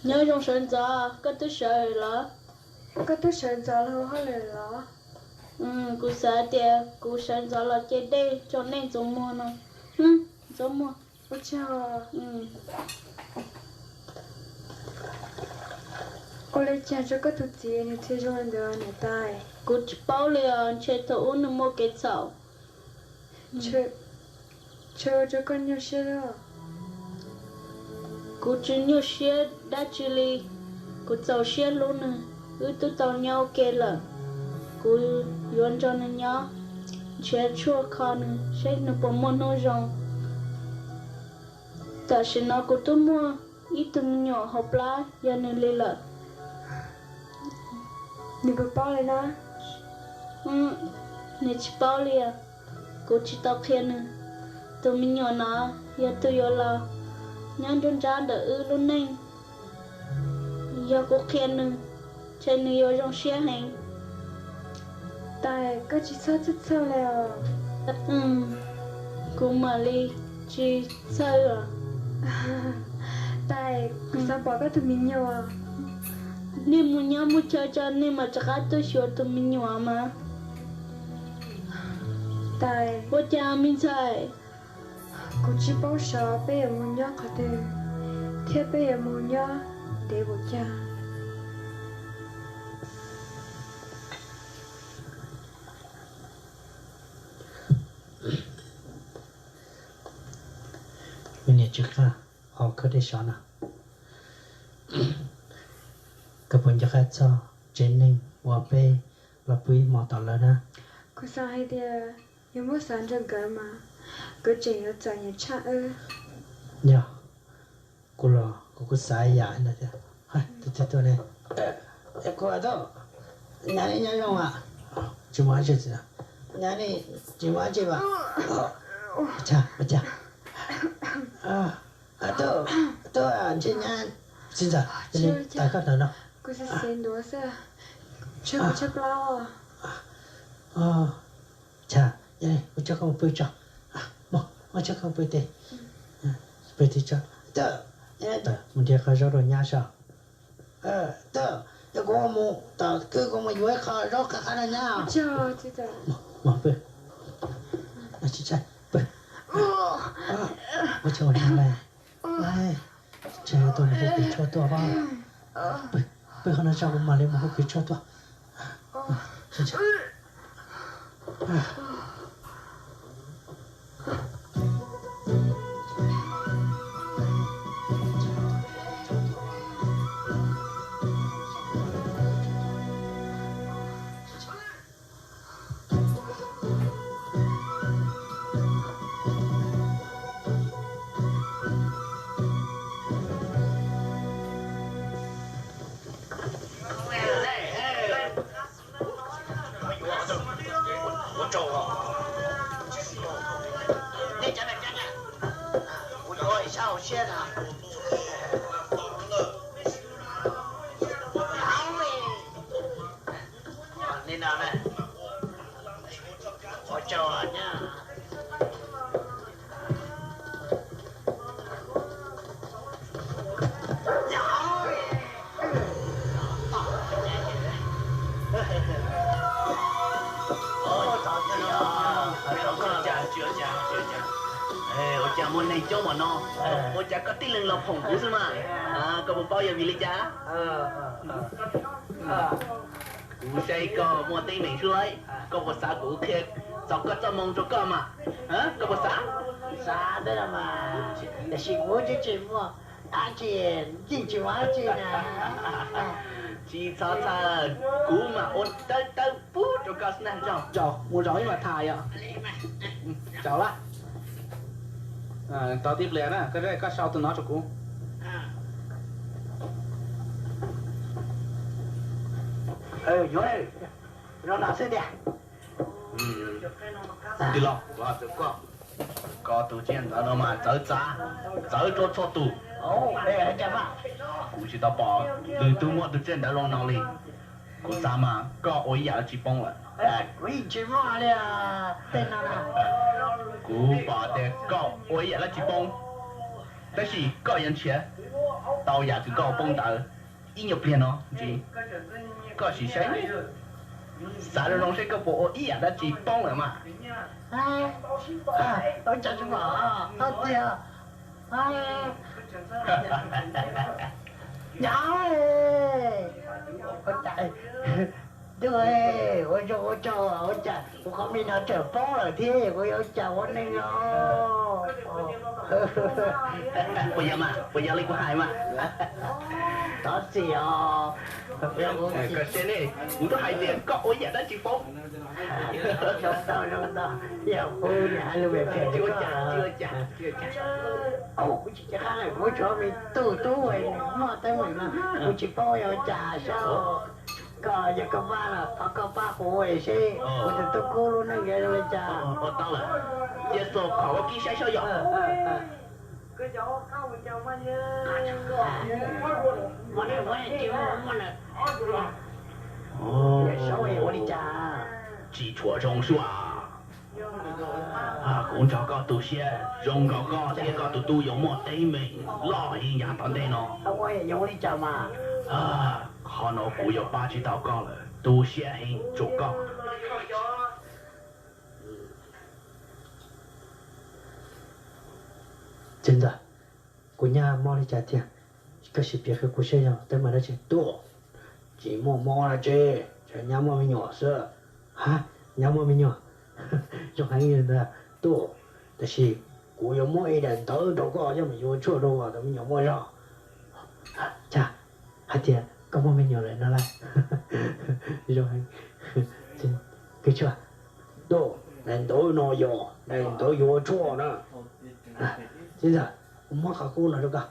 Nyob zoo sawv ntxov, koj twb sawv los? Koj twb sawv ntxov los hauj lwm los? Kuv xav tias kuv sawv ntxov los ce dej rau nej ntxuav muag no. Ntxuav muag. Ua tsaug. Ua li cas rau koj tus txiv nws thiaj zoo li ntawd niam tais? Kuv tsis paub li os, ntshe thaum ub nws muaj kev txhaum. Ntshe ua rau koj nyuaj siab. Kuv tsis nyuaj siab dab tsi li, kuv txaus siab hlub nws, wb twb tau nyob ua ke lawm. Kuv yuav nrog nws nyob, nrhiav tshuaj kho nws seb nws puas muaj hnub zoo. Tam sim no kuv twb muaj ib tug me nyuam hauv plab yog nws li lawm. Nws puas paub li na? Nws tsis paub li os. Kuv tsis tau qhia nws. Tus me nyuam no yog tus yuav los nyob nruab nrab ntawm wb lub neej. Yog kuv qhia nws, ntshe nws yuav zoo siab heev. Tais, koj tsis txhob txhawj txhawj li os. Kuv mam li tsis txhawj os. Tais, kuv xav pom koj tus me nyuam. Nej mus nyob mus chaw tso nej mam rov qab tuaj xyuas tus me nyuam mas. Tais, ua cas me ntxhais? Kuv tsis paub xyov peb yuav mus nyob qhov twg, thiab peb yuav mus nyob ntev npaum cas. Me niam Tsw Qaj, ho khawb dej sov na. Koj puas nco qab txog tsev neeg uas peb los pw ib hmo tom lawv na? Kuv xav hais tias yog muab xav nrog nkawd mas nkawd tseem yuav txom nyem tshaj wb. Yog, kuv los kuv kuj xav ib yam no thiab. Tus twg tuaj ne? Kuv tuaj. Nyab li nyob zoo a? Tsis muaj dab tsi. Nyab li tsis muaj dab tsi a? Ua cas, ua cas? Tuaj, tuaj ntshe nyab txiv ntxawm, tais koj ntawm no. Kuv xav xev ntuav xwb, tshaib kuv tshaib plab. Chas, kuv coj koj mus pw tso. Mus, mus coj koj mus pw tid. Pw tid tso. Mus nrhiav qhov zaub rau nyab so. Yog kuv mus tom kwj kuv mus yuav ib qho zaub qab qab rau nyab. Mus pw. Pw. Ua tsaug nyab laj. Ntshe yuav tau mus hu kws tshuaj tuaj. Pw, pw qhov no tso kuv mam li mus hu kws tshuaj tuaj. Ua cas muaj neeg coob npaum no? Ua cas koj tib leeg los phoom kuv xwb mas? Koj puas paub yog vim li cas? Kuv saib koj muaj teeb meem xwb lauj. Koj puas xav kuv qhia txog koj txoj moo rau koj mas? Koj puas xav? Xav thiab los mas, tiam sis kuv twb tsis muaj dab tsi, yeej tsis muaj dab tsi na. Tsis txhob txhawj, kuv mam ua tawb tawb pub rau koj xwb na. Zaum, mus zaum ib mam tham yom. Zaum lawm. Tos tib pliag na, koj, koj sau tus no rau kuv. Yuav, los no xwb tiag. Tij laug, kuv hais rau koj, koj tus tsiaj ntawd no mas txawv txav, txawv rau txhua tus. Kuv tsis tau pom lwm tus muaj tus tsiaj ntawd zoo no li. Kuv xav mas koj ua ib yam dab tsi poob lawm. Kuv yeej tsis muaj li tej no na. Kuv pom tias koj ua ib yam dab tsi poob, tab sis koj yuav nrhiav tau yam twg koj ua poob ntawd. Ib nyuag pliag no ntsis, koj sim saib, xav zoo zoo seb koj puas ua ib yam dab tsi poob lawm mas. Ua cas tsis pom tiag. Nyob, ua cas, ua zoo ua tsaug, ua cas kuv qhov me no tseem poob lawm thiab, kuv yuav ua cas ua neej os. Puas yog mas, puas yog li kuv hais mas? Thov txim os. Koj saib ne, kuv twb hais tias koj ua ib yam dab tsi poob. Zoo tau, zoo tau, yog kuv niam hais lus phem phem rau koj. Kuv tsis cia qab, kuv tshuav me tub tub muaj teeb meem no, kuv tsis paub yuav ua cas sab. Koj yog koj pab los thov koj pab kuv seb kuv tus tub Kub lub neej yuav zoo li cas. Ua tau lawm, cia xaus qhov ua kib saib seb yog. Tsis tshuav zoo sua. Kuv nrog koj tu siab, zoo nkaus koj thiab koj tus tub yuav muaj teeb meem loj heev yav tom ntej no. Qhov no kuv yuav pab tsis tau koj lawm, tu siab heev, tsum koj. Txiv ntxawm, kuv nyab mob li cas tiag? Koj sim piav qhia kuv seb yog teeb meem dab tsi. Tuaj, tsis muaj mob dab tsi, tsuas nyab muaj me nyuam xwb. Ha, nyab muaj me nyuam? Zoo heev li ntawd. Tuaj, tab sis kuv yuav muab ib daim ntawv rau koj coj mus yuav tshuaj rau kom tus me nyuam muaj zog. Cas hais tias koj muaj me nyuam lawm no lauj? Zoo heev. Kws tshuaj, tuaj, daim ntawv no yog daim ntawv yuav tshuaj na. Txiv ntxawm, kuv muab qhov kub no rau koj.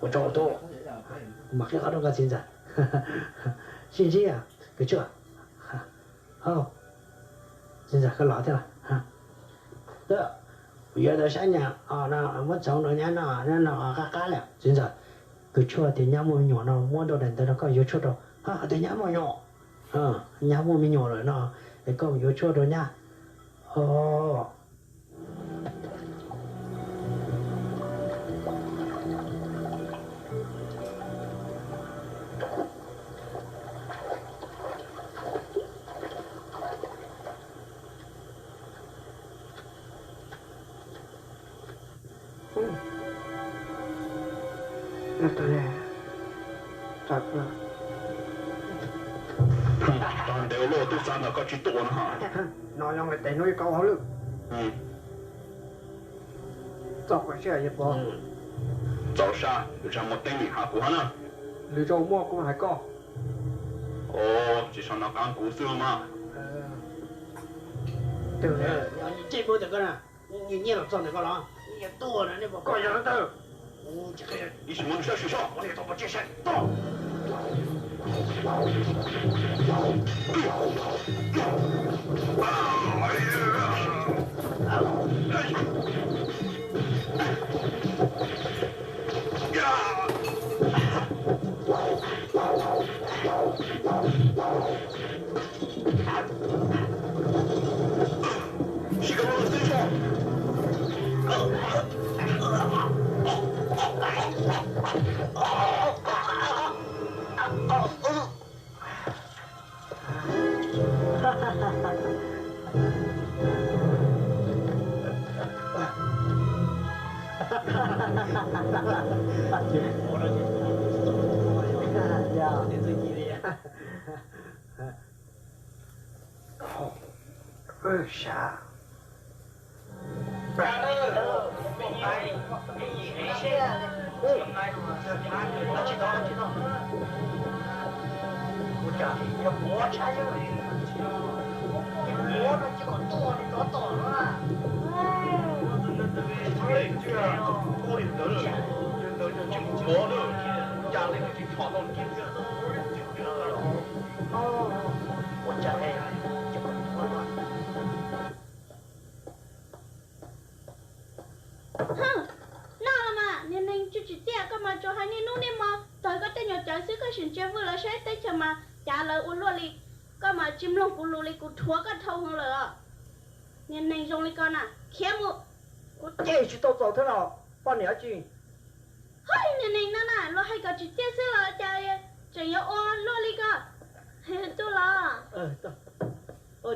Ua tsaug tuaj. Kuv mam qhib qhov rau koj txiv ntxawm. Sib ntsib kws tshuaj. Txiv ntxawm, koj los thiab los? Kuv yuav tau sab nyas no muab txhoov rau nyab no, nyab no qab qab li. Txiv ntxawm, kws tshuaj tias nyab muaj me nyuam no muab rau daim ntawv rau koj yuav tshuaj rau. Hais tias nyab muaj nyuam, nyab muaj me nyuam lawm no, es koj mus yuav tshuaj rau nyab. Tag ntev ua luaj twb xav ntawm koj tsis tuaj no. No yog tes hnub ib kaub hauj lwm. Txoj koj siab yog pov. Txaus sab, zag muaj teeb meem hab kuv hab na. Lwm zaus muaj kuv hais koj. Tsis sau nov qab kuv xwb mas. Twg, yog nyiaj muab ntawm koj na, nyiaj los txog ntawm koj los, nyiaj tuaj na, nej puas koj yog lawv tawg? Ib sim muab nws sab sim soj. Noj los mas, niag neeg tsw tsim txiaj, koj mas tsuas hais niaj hnub niaj hmo tawg koj tej nyuag cawv xwb, koj sim ntsia Vwj lawv saib teb chaws mas cav lawv ua luaj li, koj mas tsis mloog kuv lus li, kuv rhuav koj dhau heev lawm os. Niag neeg zoo li koj na, khiav mus. Kuv cem tsis tau txaus thiab los, poj niam dab tsi? Hos, niag neeg no na, luag hais kom tsim txiaj xwb los cas tseem yuav ua luaj li ko. Tuaj los.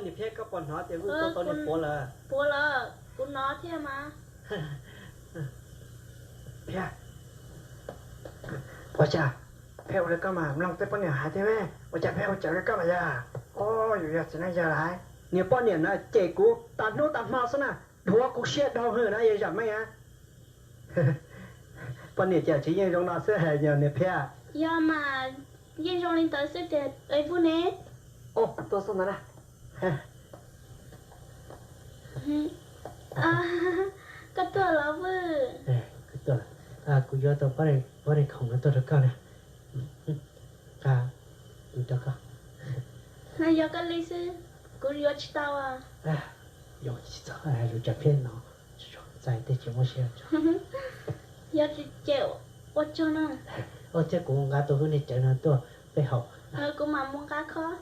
Niam Phiab, koj puas hnov tias Vwj tua tau niag puav lawm? Puav lawm, kuv hnov thiab mas. Phiab, ua cas pheej ua li koj mas mloog tej poj niam hais thiab me? Ua cas pheej ua cawv li koj mas yog? Yus yog txiv neej yawg lawm. Niag poj niam na cem kuv tas hnub tas hmo xwb na, dhuav kuv siab dhau hwv na yog zam meej na. Poj niam cas tsis yeej zoo no xwb yog niam Phiab? Yog mas, yeej zoo li ntawd xwb tiag es Vwj ne. Tuaj xwb ntag na. Koj tuaj los Vwj? Kuv yuav tau pob dej khoom no tuaj rau koj na. Rau koj. Yog koj li xwb, kuv yuav tsis tau. Yog tsis txhob lus tsam Phiab no, txais tej tsis muaj siab. Yog tsis ces ua tsaug na. Thiab kuv nqa tus Vwj niag cawv no tuaj peb haus. Kuv mam mus nqa khob.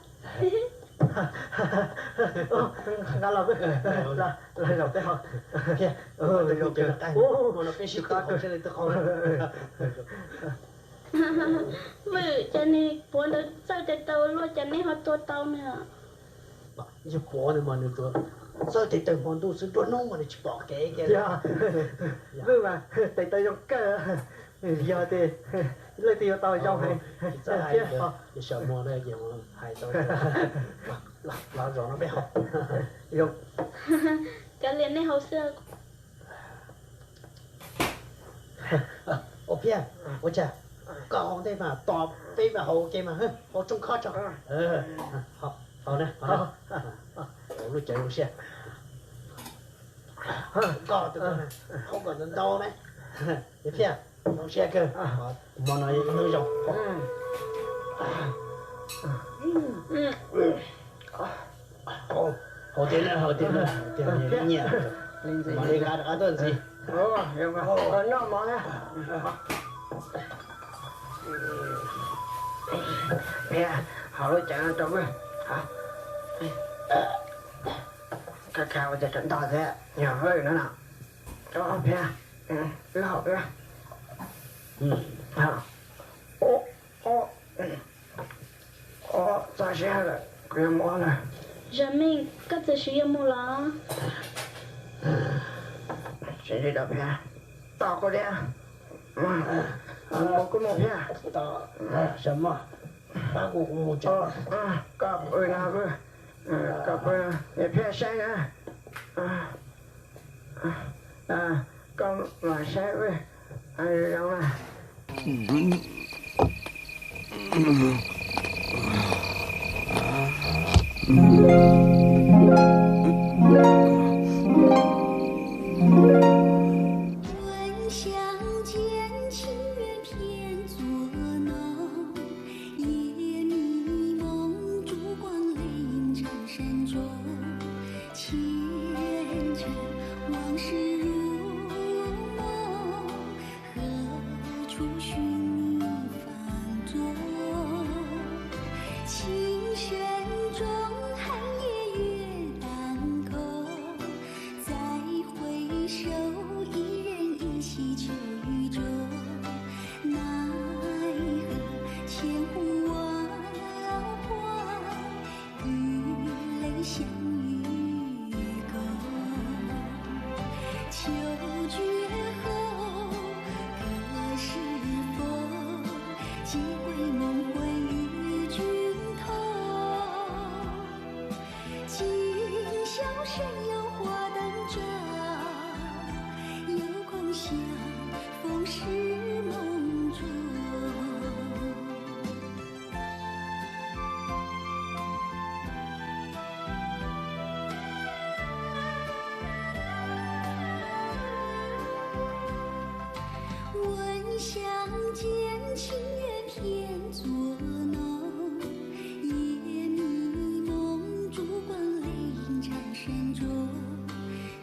Nqa los, los zaum peb haus. Ua no peb sib tw haus thiaj li twb qau. Vwj, cas niag puav ntawd txawj tes taw luaj cas neb ho tua tau nws? Yog puav ntawd mas nws txawj tes taw hmo ntuj xwb, nruab hnub mas nws tsis pom kev kiag. Vwj mas tes taw zoo kawg, yog tias leej twg yuav tau zoo heev. Tsis txawj hais, yog sawv mo na ces hais tau. Los zaum no peb haus. Kav liam nej haus xwb. Ua Phiab, ua cas koj haus ntej mas tos peb mas haus ua ke mas, haus tsoo khob tso. Haus na, haus na. Lub cawv zoo siab. Koj tus koj na, haus kom ntau ntau na. Phiab, zoo siab kawg. Hmo no ib hnub zoo. Haus tiag na, haus tiag na, tiag nyiam. Mam li nqa rov qab tuaj ntxiv. Noj mov na. Phiab, haus lub cawv no rau Vwj. Kha kha ua cas rov ntog thiab, yog Vwj no no. Phiab, wb haus wb. Txog siab lawm, kuv yuav mus lawm. Zam Meej, koj txawm siv yuav mus los? Tsis li da Phiab, tos kuv thiab. Mus kuj mus Phiab. Koj pw no, koj pw, niam Phiab saib na. Koj mam saib zoo na.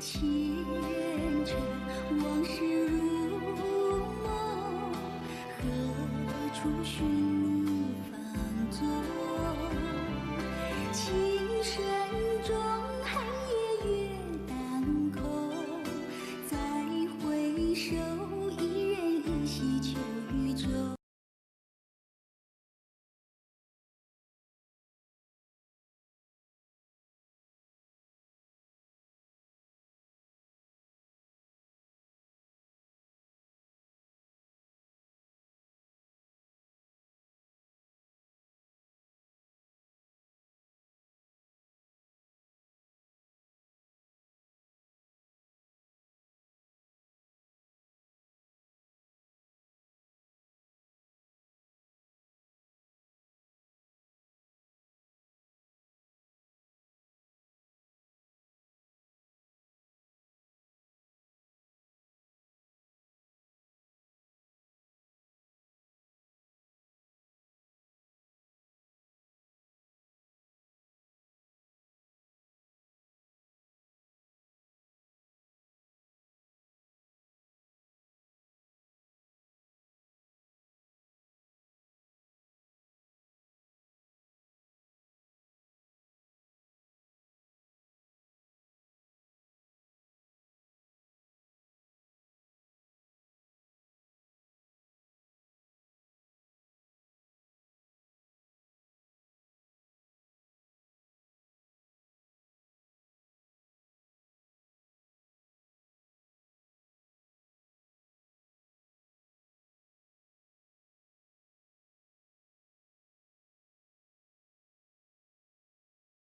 牵着往事如梦，何处寻